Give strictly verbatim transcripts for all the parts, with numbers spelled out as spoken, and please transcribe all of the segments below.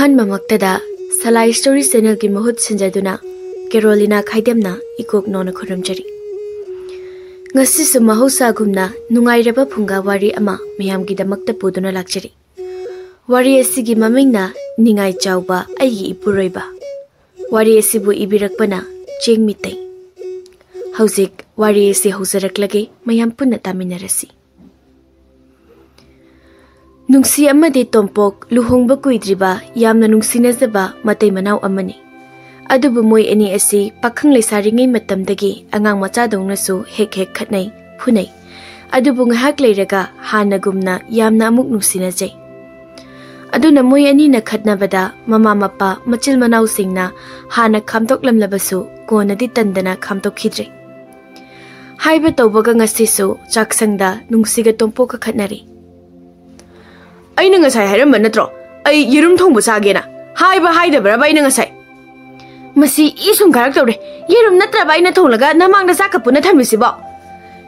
ꯑꯍꯥꯟꯕꯃꯛꯇꯗ ꯁꯂꯥꯏ story ꯆꯦꯅꯦꯜꯒꯤ ꯃꯍꯨꯠ ꯁꯤꯟꯖꯗꯨꯅ ꯀꯦꯔꯣꯂꯤꯅꯥ ꯈꯥꯏꯗꯦꯝꯅ ꯏꯀꯣꯛ ꯅꯣꯅ ꯈꯨꯔꯨꯝꯖꯔꯤ꯫ ꯉꯁꯤꯁꯨ ꯃꯍꯧꯁꯥꯒꯨꯝꯅ ꯅꯨꯡꯉꯥꯏꯔꯕ ꯐꯨꯡꯒꯥ ꯋꯥꯔꯤ ꯑꯃ ꯃꯌꯥꯝꯒꯤꯗꯃꯛꯇ ꯄꯨꯗꯨꯅ ꯂꯥꯛꯆꯔꯤ꯫ ꯋꯥꯔꯤ ꯑꯁꯤꯒꯤ ꯃꯃꯤꯡꯅ ꯅꯤꯡꯉꯥꯏ ꯆꯥꯎꯕ ꯑꯩꯒꯤ ꯏꯄꯨꯔꯣꯏꯕ꯫ ꯋꯥꯔꯤ ꯑꯁꯤꯕꯨ ꯏꯕꯤꯔꯛꯄꯅ ꯆꯦꯡ ꯃꯤꯇꯩ꯫ ꯍꯧꯖꯤꯛ ꯋꯥꯔꯤ ꯑꯁꯤ ꯍꯧꯖꯔꯛꯂꯒꯦ, ꯃꯌꯥꯝ ꯄꯨꯟꯅ ꯇꯥꯃꯤꯟꯅꯔꯁꯤ꯫ ꯅꯨꯡꯁꯤ ꯑꯃꯗꯤ ꯇꯣꯝꯄꯣꯛ ꯂꯨꯍꯣꯡꯕ ꯀꯨꯏꯗ꯭ꯔꯤꯕ ꯌꯥꯝꯅ ꯅꯨꯡꯁꯤꯅꯖꯕ ꯃꯇꯩ ꯃꯅꯥꯎ ꯑꯃꯅꯤ꯫ ꯑꯗꯨꯕꯨ ꯃꯣꯏ ꯑꯅꯤ ꯑꯁꯤ ꯄꯥꯈꯪ ꯂꯩꯁꯥꯔꯤꯉꯩ ꯃꯇꯝꯗꯒꯤ ꯑꯉꯥꯡ ꯃꯆꯥꯗꯧꯅꯁꯨ ꯍꯦꯛ ꯍꯦꯛ ꯈꯠꯅꯩ, ꯐꯨꯅꯩ꯫ ꯑꯗꯨꯕꯨ ꯉꯥꯏꯍꯥꯛ ꯂꯩꯔꯒ ꯍꯥꯟꯅꯒꯨꯝꯅ ꯌꯥꯝꯅ ꯑꯃꯨꯛ ꯅꯨꯡꯁꯤꯅꯖꯩ꯫ ꯑꯗꯨꯅ ꯃꯣꯏ ꯑꯅꯤꯅ ꯈꯠꯅꯕꯗ ꯃꯃꯥ ꯃꯄꯥ ꯃꯆꯤꯜ ꯃꯅꯥꯎꯁꯤꯡꯅ ꯍꯥꯟꯅ ꯈꯥꯝꯗꯣꯛꯂꯝꯂꯕꯁꯨ ꯀꯣꯟꯅꯗꯤ ꯇꯟꯗꯅ ꯈꯥꯝꯗꯣꯛꯈꯤꯗ꯭ꯔꯦ꯫ ꯍꯥꯏꯕ ꯇꯧꯕꯒ ꯉꯁꯤꯁꯨ ꯆꯥꯛꯁꯪꯗ ꯅꯨꯡꯁꯤꯒ ꯇꯣꯝꯄꯣꯛꯀ ꯈꯠꯅꯔꯤ꯫ "ꯑꯩꯅ ꯉꯁꯥꯏ ꯍꯥꯏꯔꯝꯕ ꯅꯠꯇ꯭ꯔꯣ, ꯑꯩ ꯌꯦꯔꯨꯝ ꯊꯣꯡꯕ ꯆꯥꯒꯦꯅ? ꯍꯥꯏꯕ ꯍꯥꯏꯗꯕ꯭ꯔꯕ ꯑꯩꯅ ꯉꯁꯥꯏ?" "ꯃꯁꯤ ꯏ ꯁꯨꯝ ꯀꯥꯔꯛꯇꯧꯔꯦ꯫ ꯌꯦꯔꯨꯝ ꯅꯠꯇ꯭ꯔꯕ ꯑꯩꯅ ꯊꯣꯡꯂꯒ ꯅꯃꯥꯡꯗ ꯆꯥꯛꯀ ꯄꯨꯟꯅ ꯊꯝꯃꯤꯁꯤꯕꯣ?"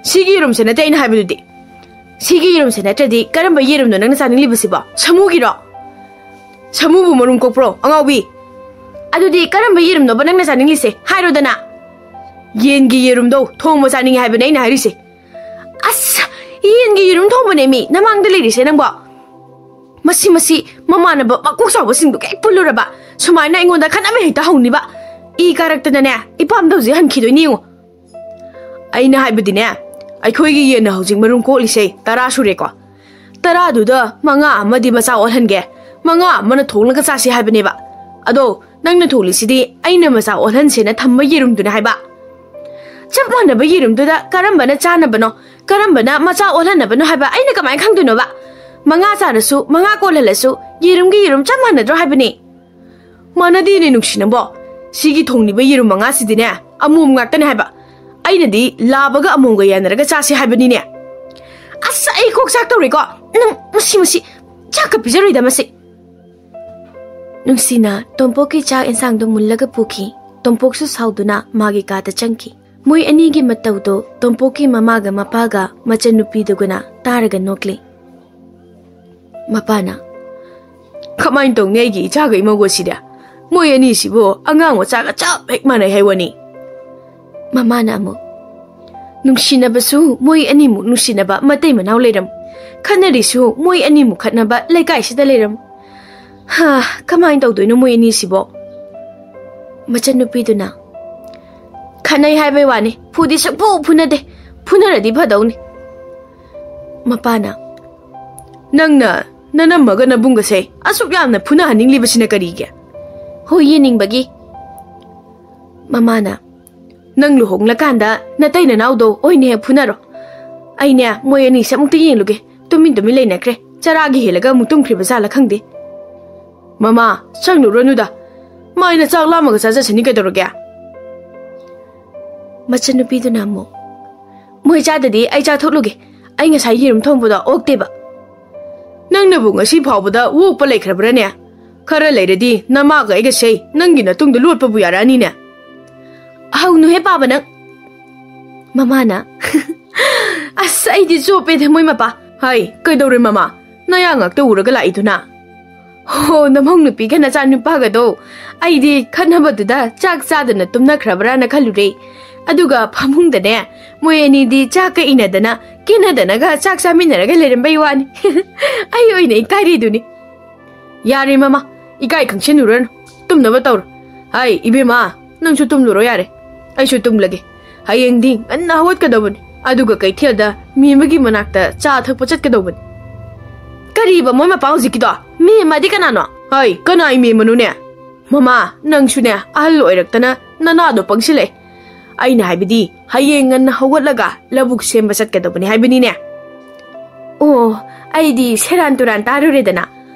"ꯁꯤꯒꯤ ꯌꯦꯔꯨꯝꯁꯦ ꯅꯠꯇꯦ ꯑꯩꯅ ꯍꯥꯏꯕꯗꯨꯗꯤ꯫ ꯁꯤꯒꯤ ꯌꯦꯔꯨꯝꯁꯦ ꯅꯠꯇ꯭ꯔꯗꯤ ꯀꯔꯝꯕ ꯌꯦꯔꯨꯝꯅꯣ ꯅꯪꯅ ꯆꯥꯅꯤꯡꯂꯤꯕꯁꯤꯕꯣ? ꯁꯥꯃꯨꯒꯤꯔꯣ? ꯁꯥꯃꯨꯕꯨ ꯃꯔꯨꯝ ꯀꯣꯛꯄ꯭ꯔꯣ, ꯑꯉꯥꯎꯕꯤ?" "ꯑꯗꯨꯗꯤ ꯀꯔꯝꯕ ꯌꯦꯔꯨꯝꯅꯣꯕ ꯅꯪꯅ ꯆꯥꯅꯤꯡꯂꯤꯁꯦ? ꯍꯥꯏꯔꯣꯗꯅ!" "ꯌꯦꯟꯒꯤ ꯌꯦꯔꯨꯝꯗꯣ ꯊꯣꯡꯕ ꯆꯥꯅꯤꯡꯉꯦ ꯍꯥꯏꯕꯅꯦ ꯑꯩꯅ ꯍꯥꯏꯔꯤꯁꯦ꯫" "ꯑꯁ, ꯌꯦꯟꯒꯤ ꯌꯦꯔꯨꯝ ꯊꯣꯡꯕꯅꯦ ꯃꯤ ꯅꯃꯥꯡꯗ ꯂꯩꯔꯤꯁꯦ ꯅꯪꯕꯣ?" "ꯃꯁꯤ, ꯃꯁꯤ, ꯃꯃꯥꯟꯅꯕ ꯃꯀꯣꯛ ꯆꯥꯎꯕꯁꯤꯡꯗꯨꯒ ꯍꯦꯛ ꯄꯨꯜꯂꯨꯔꯕ, ꯁꯨꯃꯥꯏꯅ ꯑꯩꯉꯣꯟꯗ ꯈꯠꯅꯕ ꯍꯦꯛꯇ ꯍꯧꯅꯤꯕ꯫ ꯏ ꯀꯥꯔꯛꯇꯅꯅꯦ, ꯏꯄꯥꯝꯗ ꯍꯧꯖꯤꯛ ꯍꯟꯈꯤꯗꯣꯏꯅꯤ ꯌꯦꯡꯉꯨ꯫" "ꯑꯩꯅ ꯍꯥꯏꯕꯗꯤꯅꯦ, ꯑꯩꯈꯣꯏꯒꯤ ꯌꯦꯟꯅ ꯍꯧꯖꯤꯛ ꯃꯔꯨꯝ ꯀꯣꯛꯂꯤꯁꯦ ꯇꯔꯥ ꯁꯨꯔꯦꯀꯣ꯫ ꯇꯔꯥꯗꯨꯗ ꯃꯉꯥ ꯑꯃꯗꯤ ꯃꯆꯥ ꯑꯣꯜꯍꯟꯒꯦ, ꯃꯉꯥ ꯑꯃꯅ ꯊꯣꯡꯂꯒ ꯆꯥꯁꯤ ꯍꯥꯏꯕꯅꯦꯕ꯫ ꯑꯗꯣ ꯅꯪꯅ ꯊꯣꯡꯂꯤꯁꯤꯗꯤ ꯑꯩꯅ ꯃꯆꯥ ꯑꯣꯜꯍꯟꯁꯦꯅ ꯊꯝꯕ ꯌꯦꯔꯨꯝꯗꯨꯅꯦ ꯍꯥꯏꯕ꯫ ꯆꯞ ꯃꯥꯟꯅꯕ ꯌꯦꯔꯨꯝꯗꯨꯗ ꯀꯔꯝꯕꯅ ꯆꯥꯅꯕꯅꯣ, ꯀꯔꯝꯕꯅ ꯃꯆꯥ ꯑꯣꯜꯍꯟꯅꯕꯅꯣ ꯍꯥꯏꯕ ꯑꯩꯅ ꯀꯃꯥꯏꯅ ꯈꯪꯗꯣꯏꯅꯣꯕ? ꯃꯉꯥ ꯆꯥꯔꯁꯨ, ꯃꯉꯥ ꯀꯣꯜꯍꯜꯂꯁꯨ, ꯌꯦꯔꯨꯝꯒꯤ ꯌꯦꯔꯨꯝ ꯆꯞ ꯃꯥꯟꯅꯗ꯭ꯔꯣ ꯍꯥꯏꯕꯅꯤ?" "ꯃꯥꯟꯅꯗꯦꯅꯦ ꯅꯨꯡꯁꯤ ꯅꯪꯕꯣ꯫ ꯁꯤꯒꯤ ꯊꯣꯡꯂꯤꯕ ꯌꯦꯔꯨꯝ ꯃꯉꯥꯁꯤꯗꯤꯅꯦ, ꯑꯃꯣꯝ ꯉꯥꯛꯇꯅꯦ ꯍꯥꯏꯕ꯫ ꯑꯩꯅꯗꯤ ꯂꯥꯕꯒ ꯑꯃꯣꯝꯒ ꯌꯥꯅꯔꯒ ꯆꯥꯁꯤ ꯍꯥꯏꯕꯅꯤꯅꯦ꯫" "ꯑꯁ, ꯑꯩ ꯀꯣꯛ ꯆꯥꯛꯇꯧꯔꯦꯀꯣ꯫ ꯅꯪ ꯃꯁꯤ, ꯃꯁꯤ ꯆꯥꯛꯀ ꯄꯤꯖꯔꯣꯏꯗ ꯃꯁꯤ꯫" ꯅꯨꯡꯁꯤꯅ ꯇꯣꯝꯄꯣꯛꯀꯤ ꯆꯥꯛ ꯏꯟꯁꯥꯡꯗꯣ ꯃꯨꯜꯂꯒ ꯄꯨꯈꯤ꯫ ꯇꯣꯝꯄꯣꯛꯁꯨ ꯁꯥꯎꯗꯨꯅ ꯃꯥꯒꯤ ꯀꯥꯗ ꯆꯪꯈꯤ꯫ ꯃꯣꯏ ꯑꯅꯤꯒꯤ ꯃꯇꯧꯗꯣ ꯇꯣꯝꯄꯣꯛꯀꯤ ꯃꯃꯥꯒ ꯃꯄꯥꯒ ꯃꯆꯟꯅꯨꯄꯤꯗꯨꯒꯅ ꯇꯥꯔꯒ ꯅꯣꯛꯂꯤ꯫ ꯃꯄꯥꯅ, ꯀꯃꯥꯏꯅ ꯇꯧꯅꯤ ꯑꯩꯒꯤ ꯏꯆꯥꯒ ꯏꯃꯧꯒꯁꯤꯗꯤ? ꯃꯣꯏ ꯑꯅꯤꯁꯤꯕꯨ ꯑꯉꯥꯡ ꯃꯆꯥꯒ ꯆꯞ ꯍꯦꯛ ꯃꯥꯟꯅꯩ ꯍꯥꯏ ꯋꯥꯅꯤ꯫ ꯃꯃꯥꯅ ꯑꯃꯨꯛ, "ꯅꯨꯡꯁꯤꯅꯕꯁꯨ ꯃꯣꯏ ꯑꯅꯤꯃꯨꯛ ꯅꯨꯡꯁꯤꯅꯕ ꯃꯇꯩ ꯃꯅꯥꯎ ꯂꯩꯔꯝ, ꯈꯠꯅꯔꯤꯁꯨ ꯃꯣꯏ ꯑꯅꯤꯃꯨꯛ ꯈꯠꯅꯕ ꯂꯩꯀꯥꯏꯁꯤꯗ ꯂꯩꯔꯝ꯫ ꯍꯥ, ꯀꯃꯥꯏꯅ ꯇꯧꯗꯣꯏꯅꯣ ꯃꯣꯏ ꯑꯅꯤꯁꯤꯕꯣ?" ꯃꯆꯟꯅꯨꯄꯤꯗꯨꯅ, "ꯈꯠꯅꯩ ꯍꯥꯏꯕꯩ ꯋꯥꯅꯤ, ꯐꯨꯗꯤ ꯁꯨꯡꯐꯨ ꯐꯨꯅꯗꯦ, ꯐꯨꯅꯔꯗꯤ ꯐꯗꯧꯅꯤ꯫" ꯃꯄꯥꯅ, "ꯅꯪꯅ ꯅꯅꯝꯃꯒ ꯅꯕꯨꯡꯒꯁꯦ ꯑꯁꯨꯛ ꯌꯥꯝꯅ ꯐꯨꯅꯍꯟꯅꯤꯡꯂꯤꯕꯁꯤꯅ ꯀꯔꯤꯒꯤ?" "ꯍꯣꯏ, ꯌꯦꯡꯅꯤꯡꯕꯒꯤ꯫" ꯃꯃꯥꯅ, "ꯅꯪ ꯂꯨꯍꯣꯡꯂꯀꯥꯟꯗ ꯅꯇꯩ ꯅꯅꯥꯎꯗꯣ ꯑꯣꯏꯅ ꯍꯦꯛ ꯐꯨꯅꯔꯣ꯫ ꯑꯩꯅꯦ ꯃꯣꯏ ꯑꯅꯤꯁꯦ ꯑꯃꯨꯛꯇ ꯌꯦꯡꯂꯨꯒꯦ꯫ ꯇꯨꯃꯤꯟ ꯇꯨꯃꯤꯟ ꯂꯩꯅꯈ꯭ꯔꯦ꯫ ꯆꯔꯥꯒꯤ ꯍꯦꯜꯂꯒ ꯑꯃꯨꯛ ꯇꯨꯝꯈ꯭ꯔꯤꯕ ꯖꯥꯠꯂ ꯈꯪꯗꯦ꯫" "ꯃꯃꯥ, ꯆꯪꯂꯨꯔꯅꯨꯗ꯫ ꯃꯥꯏꯅ ꯆꯥꯛ ꯂꯥꯝꯃꯒ ꯆꯥꯖꯁꯅꯤ ꯀꯩꯗꯧꯔꯒꯦ?" ꯃꯆꯟꯅꯨꯄꯤꯗꯨꯅ ꯑꯃꯨꯛ, "ꯃꯣꯏ ꯆꯥꯗꯗꯤ ꯑꯩ ꯆꯥꯊꯣꯛꯂꯨꯒꯦ꯫ ꯑꯩ ꯉꯁꯥꯏ ꯌꯦꯔꯨꯝ ꯊꯣꯡꯕꯗꯣ ꯑꯣꯛꯇꯦꯕ꯫" "ꯅꯪꯅꯕꯨ ꯉꯁꯤ ꯐꯥꯎꯕꯗ ꯑꯣꯛꯄ ꯂꯩꯈ꯭ꯔꯕ꯭ꯔꯥꯅꯦ? ꯈꯔ ꯂꯩꯔꯗꯤ ꯅꯃꯥꯒ ꯑꯩꯒꯁꯦ ꯅꯪꯒꯤ ꯅꯇꯨꯡꯗ ꯂꯣꯠꯄꯕꯨ ꯌꯥꯔꯛꯑꯅꯤꯅꯦ꯫" "ꯍꯧꯅꯨꯍꯦ ꯄꯥꯕ ꯅꯪ꯫" ꯃꯃꯥꯅ, "ꯑꯁ, ꯑꯩꯗꯤ ꯆꯣꯞꯄꯦꯗ ꯃꯣꯏ ꯃꯄꯥ꯫" "ꯍꯥꯏ, ꯀꯩꯗꯧꯔꯦ ꯃꯃꯥ? ꯅꯌꯥ ꯉꯥꯛꯇ ꯎꯔꯒ ꯂꯥꯛꯏꯗꯨꯅ?" "ꯍꯣ, ꯅꯃꯧ ꯅꯨꯄꯤꯒ ꯅꯆꯥꯅꯨꯄꯥꯒꯗꯣ ꯑꯩꯗꯤ ꯈꯠꯅꯕꯗꯨꯗ ꯆꯥꯛ ꯆꯥꯗꯅ ꯇꯨꯝꯅꯈ꯭ꯔꯕ꯭ꯔꯥꯅ ꯈꯜꯂꯨꯔꯦ꯫ ꯑꯗꯨꯒ ꯐꯃꯨꯡꯗꯅꯦ, ꯃꯣꯏ ꯑꯅꯤꯗꯤ ꯆꯥꯛꯀ ꯏꯅꯗꯅ, ꯀꯦꯅꯗꯅꯒ ꯆꯥꯛ ꯆꯥꯃꯤꯟꯅꯔꯒ ꯂꯩꯔꯝꯕꯩ ꯋꯥꯅꯤ꯫ ꯑꯩ ꯑꯣꯏꯅ ꯏꯀꯥꯏꯔꯤꯗꯨꯅꯤ꯫" "ꯌꯥꯔꯦ ꯃꯃꯥ, ꯏꯀꯥꯏ ꯈꯪꯁꯤꯟꯅꯨꯔꯅꯨ꯫ ꯇꯨꯝꯅꯕ ꯇꯧꯔꯣ꯫ ꯍꯥꯏ, ꯏꯕꯦꯝꯃ, ꯅꯪꯁꯨ ꯇꯨꯝꯂꯨꯔꯣ ꯌꯥꯔꯦ꯫ ꯑꯩꯁꯨ ꯇꯨꯝꯂꯒꯦ꯫ ꯍꯌꯦꯡꯗꯤ ꯉꯟꯅ ꯍꯧꯒꯠꯀꯗꯕꯅꯤ꯫ ꯑꯗꯨꯒ ꯀꯩꯊꯦꯜꯗ ꯃꯦꯝꯃꯒꯤ ꯃꯅꯥꯛꯇ ꯆꯥ ꯊꯛꯄ ꯆꯠꯀꯗꯧꯕꯅꯤ꯫" "ꯀꯔꯤꯕ ꯃꯣꯏ ꯃꯄꯥ ꯍꯧꯖꯤꯛꯀꯤꯗꯣ? ꯃꯦꯝꯃꯗꯤ ꯀꯅꯥꯅꯣ?" "ꯍꯥꯏ, ꯀꯅꯥꯏ ꯃꯦꯝꯃꯅꯣꯅꯦ? ꯃꯃꯥ, ꯅꯪꯁꯨꯅꯦ ꯑꯍꯜ ꯑꯣꯏꯔꯛꯇꯅ ꯅꯅꯥꯗꯣ ꯄꯪꯁꯤꯜꯂꯛꯑꯦ꯫ ꯑꯩꯅ ꯍꯥꯏꯕꯗꯤ ꯍꯌꯦꯡ ꯉꯟꯅ ꯍꯧꯒꯠꯂꯒ ꯂꯧꯕꯨꯛ ꯁꯦꯝꯕ ꯆꯠꯀꯗꯕꯅꯤ ꯍꯥꯏꯕꯅꯤꯅꯦ꯫" "ꯑꯣ, ꯑꯩꯗꯤ ꯁꯦꯔꯥꯟ ꯇꯨꯔꯥꯟ ꯇꯥꯔꯨꯔꯦꯗꯅ꯫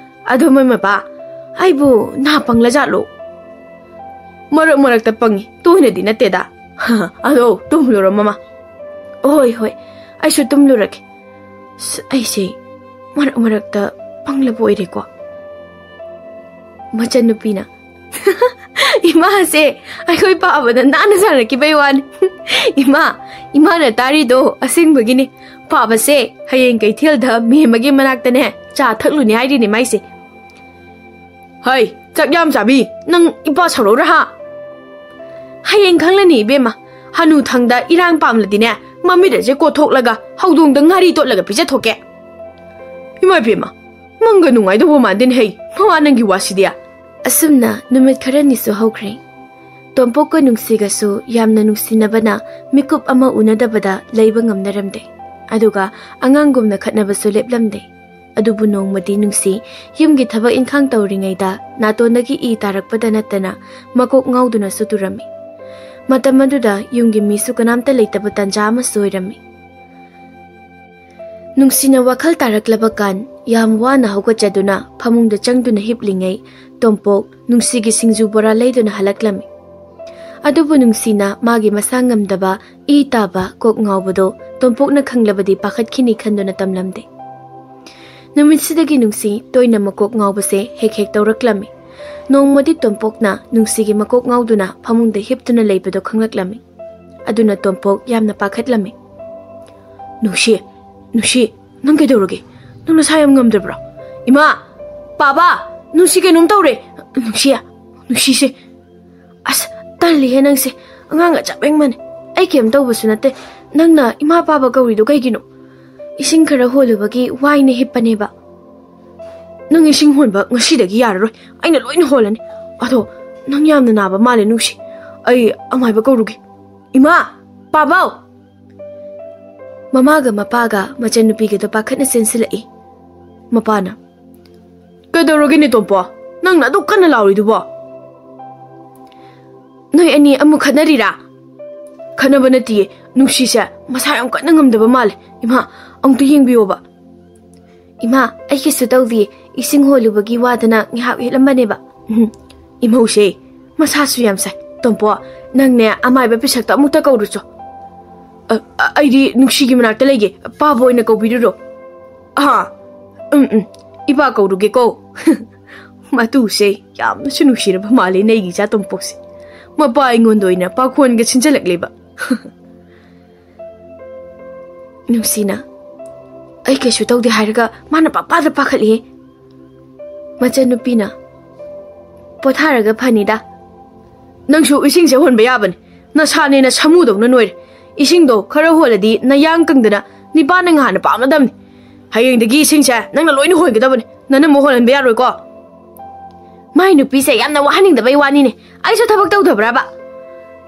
ꯑꯗꯣ ꯃꯣꯏ ꯃꯄꯥ, ꯑꯩꯕꯨ ꯅꯥ ꯄꯪꯂꯖꯥꯠꯂꯣ?" "ꯃꯔꯛ ꯃꯔꯛꯇ ꯄꯪꯉꯤ, ꯇꯣꯏꯅꯗꯤ ꯅꯠꯇꯦꯗ꯫ ꯑꯗꯣ ꯇꯨꯝꯂꯨꯔꯣ ꯃꯃꯥ꯫" "ꯍꯣꯏ, ꯍꯣꯏ, ꯑꯩꯁꯨ ꯇꯨꯝꯂꯨꯔꯒꯦ꯫ ꯑꯁ, ꯑꯩꯁꯦ ꯃꯔꯛ ꯃꯔꯛꯇ ꯄꯪꯂꯕ ꯑꯣꯏꯔꯦꯀꯣ꯫" ꯃꯆꯟꯅꯨꯄꯤꯅ, "ꯏꯃꯥꯁꯦ ꯑꯩꯈꯣꯏ ꯄꯥꯕꯗ ꯅꯥꯟꯅ ꯁꯥꯟꯅꯈꯤꯕꯩ ꯋꯥꯅꯤ꯫" "ꯏꯃꯥ, ꯏꯃꯥꯅ ꯇꯥꯔꯤꯗꯣ ꯑꯁꯦꯡꯕꯒꯤꯅꯤ꯫ ꯄꯥꯕꯁꯦ ꯍꯌꯦꯡ ꯀꯩꯊꯦꯜꯗ ꯃꯦꯝꯃꯒꯤ ꯃꯅꯥꯛꯇꯅꯦ ꯆꯥ ꯊꯛꯂꯨꯅꯤ ꯍꯥꯏꯔꯤꯅꯦ ꯃꯥꯏꯁꯦ꯫" ꯑꯩ, ꯆꯥꯛ ꯌꯥꯝ ꯆꯥꯕꯤ, ꯅꯪ ꯏꯄꯥ ꯁꯥꯎꯔꯧꯔ ꯍꯥ? ꯍꯌꯦꯡ ꯈꯪꯂꯅꯤ ꯏꯕꯦꯝꯃ꯫ ꯍꯅꯨ ꯊꯪꯗ ꯏꯔꯥꯡ ꯄꯥꯝꯂꯗꯤꯅꯦ, ꯃꯃꯤꯠ ꯑꯁꯦ ꯀꯣꯊꯣꯛꯂꯒ ꯍꯧꯗꯣꯡꯗ ꯉꯥꯔꯤ ꯇꯣꯠꯂꯒ ꯄꯤꯖꯊꯣꯛꯀꯦ꯫ ꯏꯃꯥ ꯏꯕꯦꯝꯃ, ꯃꯪꯒ ꯅꯨꯡꯉꯥꯏꯗꯧꯕ ꯃꯥꯟꯗꯦꯅꯦ ꯍꯩ, ꯃꯋꯥ ꯅꯪꯒꯤ ꯋꯥꯁꯤꯗꯤ꯫ ꯑꯁꯨꯝꯅ ꯅꯨꯃꯤꯠ ꯈꯔꯅꯤꯁꯨ ꯍꯧꯈ꯭ꯔꯦ꯫ ꯇꯣꯝꯄꯣꯛꯀ ꯅꯨꯡꯁꯤꯒꯁꯨ ꯌꯥꯝꯅ ꯅꯨꯡꯁꯤꯅꯕꯅ ꯃꯤꯀꯨꯞ ꯑꯃ ꯎꯅꯗꯕꯗ ꯂꯩꯕ ꯉꯝꯅꯔꯝꯗꯦ꯫ ꯑꯗꯨꯒ ꯑꯉꯥꯡꯒꯨꯝꯅ ꯈꯠꯅꯕꯁꯨ ꯂꯦꯞꯂꯝꯗꯦ꯫ ꯑꯗꯨꯕꯨ ꯅꯣꯡꯃꯗꯤ ꯅꯨꯡꯁꯤ ꯌꯨꯝꯒꯤ ꯊꯕꯛ ꯏꯪꯈꯥꯡ ꯇꯧꯔꯤꯉꯩꯗ ꯅꯥꯇꯣꯟꯗꯒꯤ ꯏ ꯇꯥꯔꯛꯄꯗ ꯅꯠꯇꯅ ꯃꯀꯣꯛ ꯉꯥꯎꯗꯨꯅꯁꯨ ꯇꯨꯔꯝꯃꯤ꯫ ꯃꯇꯝ ꯑꯗꯨꯗ ꯌꯨꯝꯒꯤ ꯃꯤꯁꯨ ꯀꯅꯥꯝꯇ ꯂꯩꯇꯕ ꯇꯥꯟꯖꯥ ꯑꯃꯁꯨ ꯑꯣꯏꯔꯝꯃꯤ꯫ ꯅꯨꯡꯁꯤꯅ ꯋꯥꯈꯜ ꯇꯥꯔꯛꯂꯕ ꯀꯥꯟ, ꯌꯥꯝ ꯋꯥꯅ ꯍꯧꯒꯠꯆꯗꯨꯅ ꯐꯃꯨꯡꯗ ꯆꯪꯗꯨꯅ ꯍꯤꯞꯂꯤꯉꯩ, ꯇꯣꯝꯄꯣꯛ ꯅꯨꯡꯁꯤꯒꯤ ꯁꯤꯡꯖꯨ ꯕꯣꯔꯥ ꯂꯩꯗꯨꯅ ꯍꯜꯂꯛꯂꯝꯃꯤ꯫ ꯑꯗꯨꯕꯨ ꯅꯨꯡꯁꯤꯅ ꯃꯥꯒꯤ ꯃꯁꯥ ꯉꯝꯗꯕ, ꯏ ꯇꯥꯕ, ꯀꯣꯛ ꯉꯥꯎꯕꯗꯣ ꯇꯣꯝꯄꯣꯛꯅ ꯈꯪꯂꯕꯗꯤ ꯄꯥꯈꯠꯈꯤꯅꯤ ꯈꯟꯗꯨꯅ ꯇꯝꯂꯝꯗꯦ꯫ ꯅꯨꯃꯤꯠꯁꯤꯗꯒꯤ ꯅꯨꯡꯁꯤ ꯇꯣꯏꯅ ꯃꯀꯣꯛ ꯉꯥꯎꯕꯁꯦ ꯍꯦꯛ ꯍꯦꯛ ꯇꯧꯔꯛꯂꯝꯃꯤ꯫ ꯅꯣꯡꯃꯗꯤ ꯇꯣꯝꯄꯣꯛꯅ ꯅꯨꯡꯁꯤꯒꯤ ꯃꯀꯣꯛ ꯉꯥꯎꯗꯨꯅ ꯐꯃꯨꯡꯗ ꯍꯤꯞꯇꯨꯅ ꯂꯩꯕꯗꯣ ꯈꯪꯂꯛꯂꯝꯃꯤ꯫ ꯑꯗꯨꯅ ꯇꯣꯝꯄꯣꯛ ꯌꯥꯝꯅ ꯄꯥꯈꯠꯂꯝꯃꯤ꯫ "ꯅꯨꯡꯁꯤ, ꯅꯨꯡꯁꯤ, ꯅꯪ ꯀꯩꯗꯧꯔꯒꯦ? ꯅꯪ ꯅꯁꯥ ꯌꯥꯝ ꯉꯝꯗ꯭ꯔꯕ꯭ꯔꯣ? ꯏꯃꯥ, ꯄꯥꯕ, ꯅꯨꯡꯁꯤ ꯀꯩꯅꯣꯝ ꯇꯧꯔꯦ꯫ ꯅꯨꯡꯁꯤ, ꯅꯨꯡꯁꯤꯁꯦ꯫ ꯑꯁ, ꯇꯜꯂꯤꯍꯦ ꯅꯪꯁꯦ꯫ ꯑꯉꯥꯡꯒ ꯆꯞ ꯃꯥꯟꯅꯩ꯫ ꯑꯩ ꯀꯩꯝ ꯇꯧꯕꯁꯨ ꯅꯠꯇꯦ꯫ ꯅꯪꯅ ꯏꯃꯥ ꯄꯥꯕ ꯀꯧꯔꯤꯗꯣ ꯀꯩꯒꯤꯅꯣ?" "ꯏꯁꯤꯡ ꯈꯔ ꯍꯣꯜꯂꯨꯕꯒꯤ ꯋꯥꯏꯅ ꯍꯤꯞꯄꯅꯦꯕ꯫" "ꯅꯪ ꯏꯁꯤꯡ ꯍꯣꯟꯕ ꯉꯁꯤꯗꯒꯤ ꯌꯥꯔꯔꯣꯏ꯫ ꯑꯩꯅ ꯂꯣꯏꯅ ꯍꯣꯜꯂꯅꯤ꯫ ꯑꯗꯣ ꯅꯪ ꯌꯥꯝꯅ ꯅꯥꯕ ꯃꯥꯜꯂꯦ ꯅꯨꯡꯁꯤ꯫ ꯑꯩ ꯑꯃꯥꯏꯕ ꯀꯧꯔꯨꯒꯦ꯫ ꯏꯃꯥ! ꯄꯥꯕꯧ!" ꯃꯃꯥꯒ ꯃꯄꯥꯒ ꯃꯆꯟꯅꯨꯄꯤꯒꯗꯣ ꯄꯥꯈꯠꯅ ꯆꯦꯟꯁꯤꯜꯂꯛꯏ꯫ ꯃꯄꯥꯅ, "ꯀꯩꯗꯧꯔꯒꯦꯅꯦ ꯇꯣꯝꯄꯣ? ꯅꯪꯅ ꯑꯗꯨꯛ ꯀꯟꯅ ꯂꯥꯎꯔꯤꯗꯨꯕꯣ?" "ꯅꯣꯏ ꯑꯅꯤ ꯑꯃꯨꯛ ꯈꯠꯅꯔꯤꯔꯥ?" "ꯈꯠꯅꯕ ꯅꯠꯇꯤꯌꯦ, ꯅꯨꯡꯁꯤꯁꯦ ꯃꯁꯥ ꯌꯥꯝ ꯀꯟꯅ ꯉꯝꯗꯕ ꯃꯥꯜꯂꯦ꯫ ꯏꯃꯥ, ꯑꯃꯨꯛꯇ ꯌꯦꯡꯕꯤꯌꯣꯕ꯫" "ꯏꯃꯥ, ꯑꯩ ꯀꯩꯁꯨ ꯇꯧꯗꯤꯌꯦ, ꯏꯁꯤꯡ ꯍꯣꯜꯂꯨꯕꯒꯤ ꯋꯥꯗꯅ ꯉꯥꯏꯍꯥꯛ ꯍꯤꯞꯂꯝꯕꯅꯦꯕ꯫" "ꯎꯝ, ꯏꯃꯧꯁꯦ ꯃꯁꯥꯁꯨ ꯌꯥꯝ ꯁꯥꯏ꯫ ꯇꯣꯝꯄꯣ, ꯅꯪꯅꯦ ꯑꯃꯥꯏꯕ ꯄꯤꯁꯛꯇ ꯑꯃꯨꯛꯇ ꯀꯧꯔꯨꯆꯣ꯫" "ꯑ, ꯑ, ꯑꯩꯗꯤ ꯅꯨꯡꯁꯤꯒꯤ ꯃꯅꯥꯛꯇ ꯂꯩꯒꯦ, ꯄꯥꯕ ꯑꯣꯏꯅ ꯀꯧꯕꯤꯔꯨꯔꯣ꯫" "ꯑꯥ, ꯎꯝ, ꯎꯝ, ꯏꯄꯥ ꯀꯧꯔꯨꯒꯦꯀꯣ꯫" ꯃꯇꯨꯁꯦ ꯌꯥꯝꯅꯁꯨ ꯅꯨꯡꯁꯤꯔꯕ ꯃꯥꯜꯂꯦ ꯅꯩꯒꯤ ꯏꯆꯥ ꯇꯣꯝꯄꯣꯛꯁꯦ꯫ ꯃꯄꯥ ꯑꯩꯉꯣꯟꯗ ꯑꯣꯏꯅ ꯄꯥꯈꯣꯟꯒ ꯁꯤꯟꯖꯜꯂꯛꯂꯦꯕ꯫ ꯅꯨꯡꯁꯤꯅ, "ꯑꯩ ꯀꯩꯁꯨ ꯇꯧꯗꯦ" ꯍꯥꯏꯔꯒ ꯃꯥꯅ ꯄꯥꯛꯄꯥꯗ ꯄꯥꯈꯠꯂꯤꯍꯦ꯫ ꯃꯆꯟꯅꯨꯄꯤꯅ, ꯄꯣꯊꯥꯔꯒ ꯐꯅꯤꯗ꯫ ꯅꯪꯁꯨ ꯏꯁꯤꯡꯁꯦ ꯍꯣꯟꯕ ꯌꯥꯕꯅꯤ꯫ ꯅꯁꯥꯅꯦꯅ ꯁꯥꯃꯨꯗꯧꯅ ꯅꯣꯏꯔꯦ꯫ ꯏꯁꯤꯡꯗꯣ ꯈꯔ ꯍꯣꯜꯂꯗꯤ ꯅꯌꯥꯡ ꯀꯪꯗꯅ ꯅꯤꯄꯥꯅ ꯉꯍꯥꯟꯅ ꯄꯥꯝꯂꯗꯝꯅꯤ꯫ ꯍꯌꯦꯡꯗꯒꯤ ꯏꯁꯤꯡꯁꯦ ꯅꯪꯅ ꯂꯣꯏꯅ ꯍꯣꯟꯒꯗꯕꯅꯤ꯫ ꯅꯅꯝꯃ ꯍꯣꯜꯍꯟꯕ ꯌꯥꯔꯣꯏꯀꯣ꯫ ꯃꯥꯏ ꯅꯨꯄꯤꯁꯦ ꯌꯥꯝꯅ ꯋꯥꯍꯟꯅꯤꯡꯗꯕꯩ ꯋꯥꯅꯤꯅꯦ꯫ ꯑꯩꯁꯨ ꯊꯕꯛ ꯇꯧꯗꯕ꯭ꯔꯕ?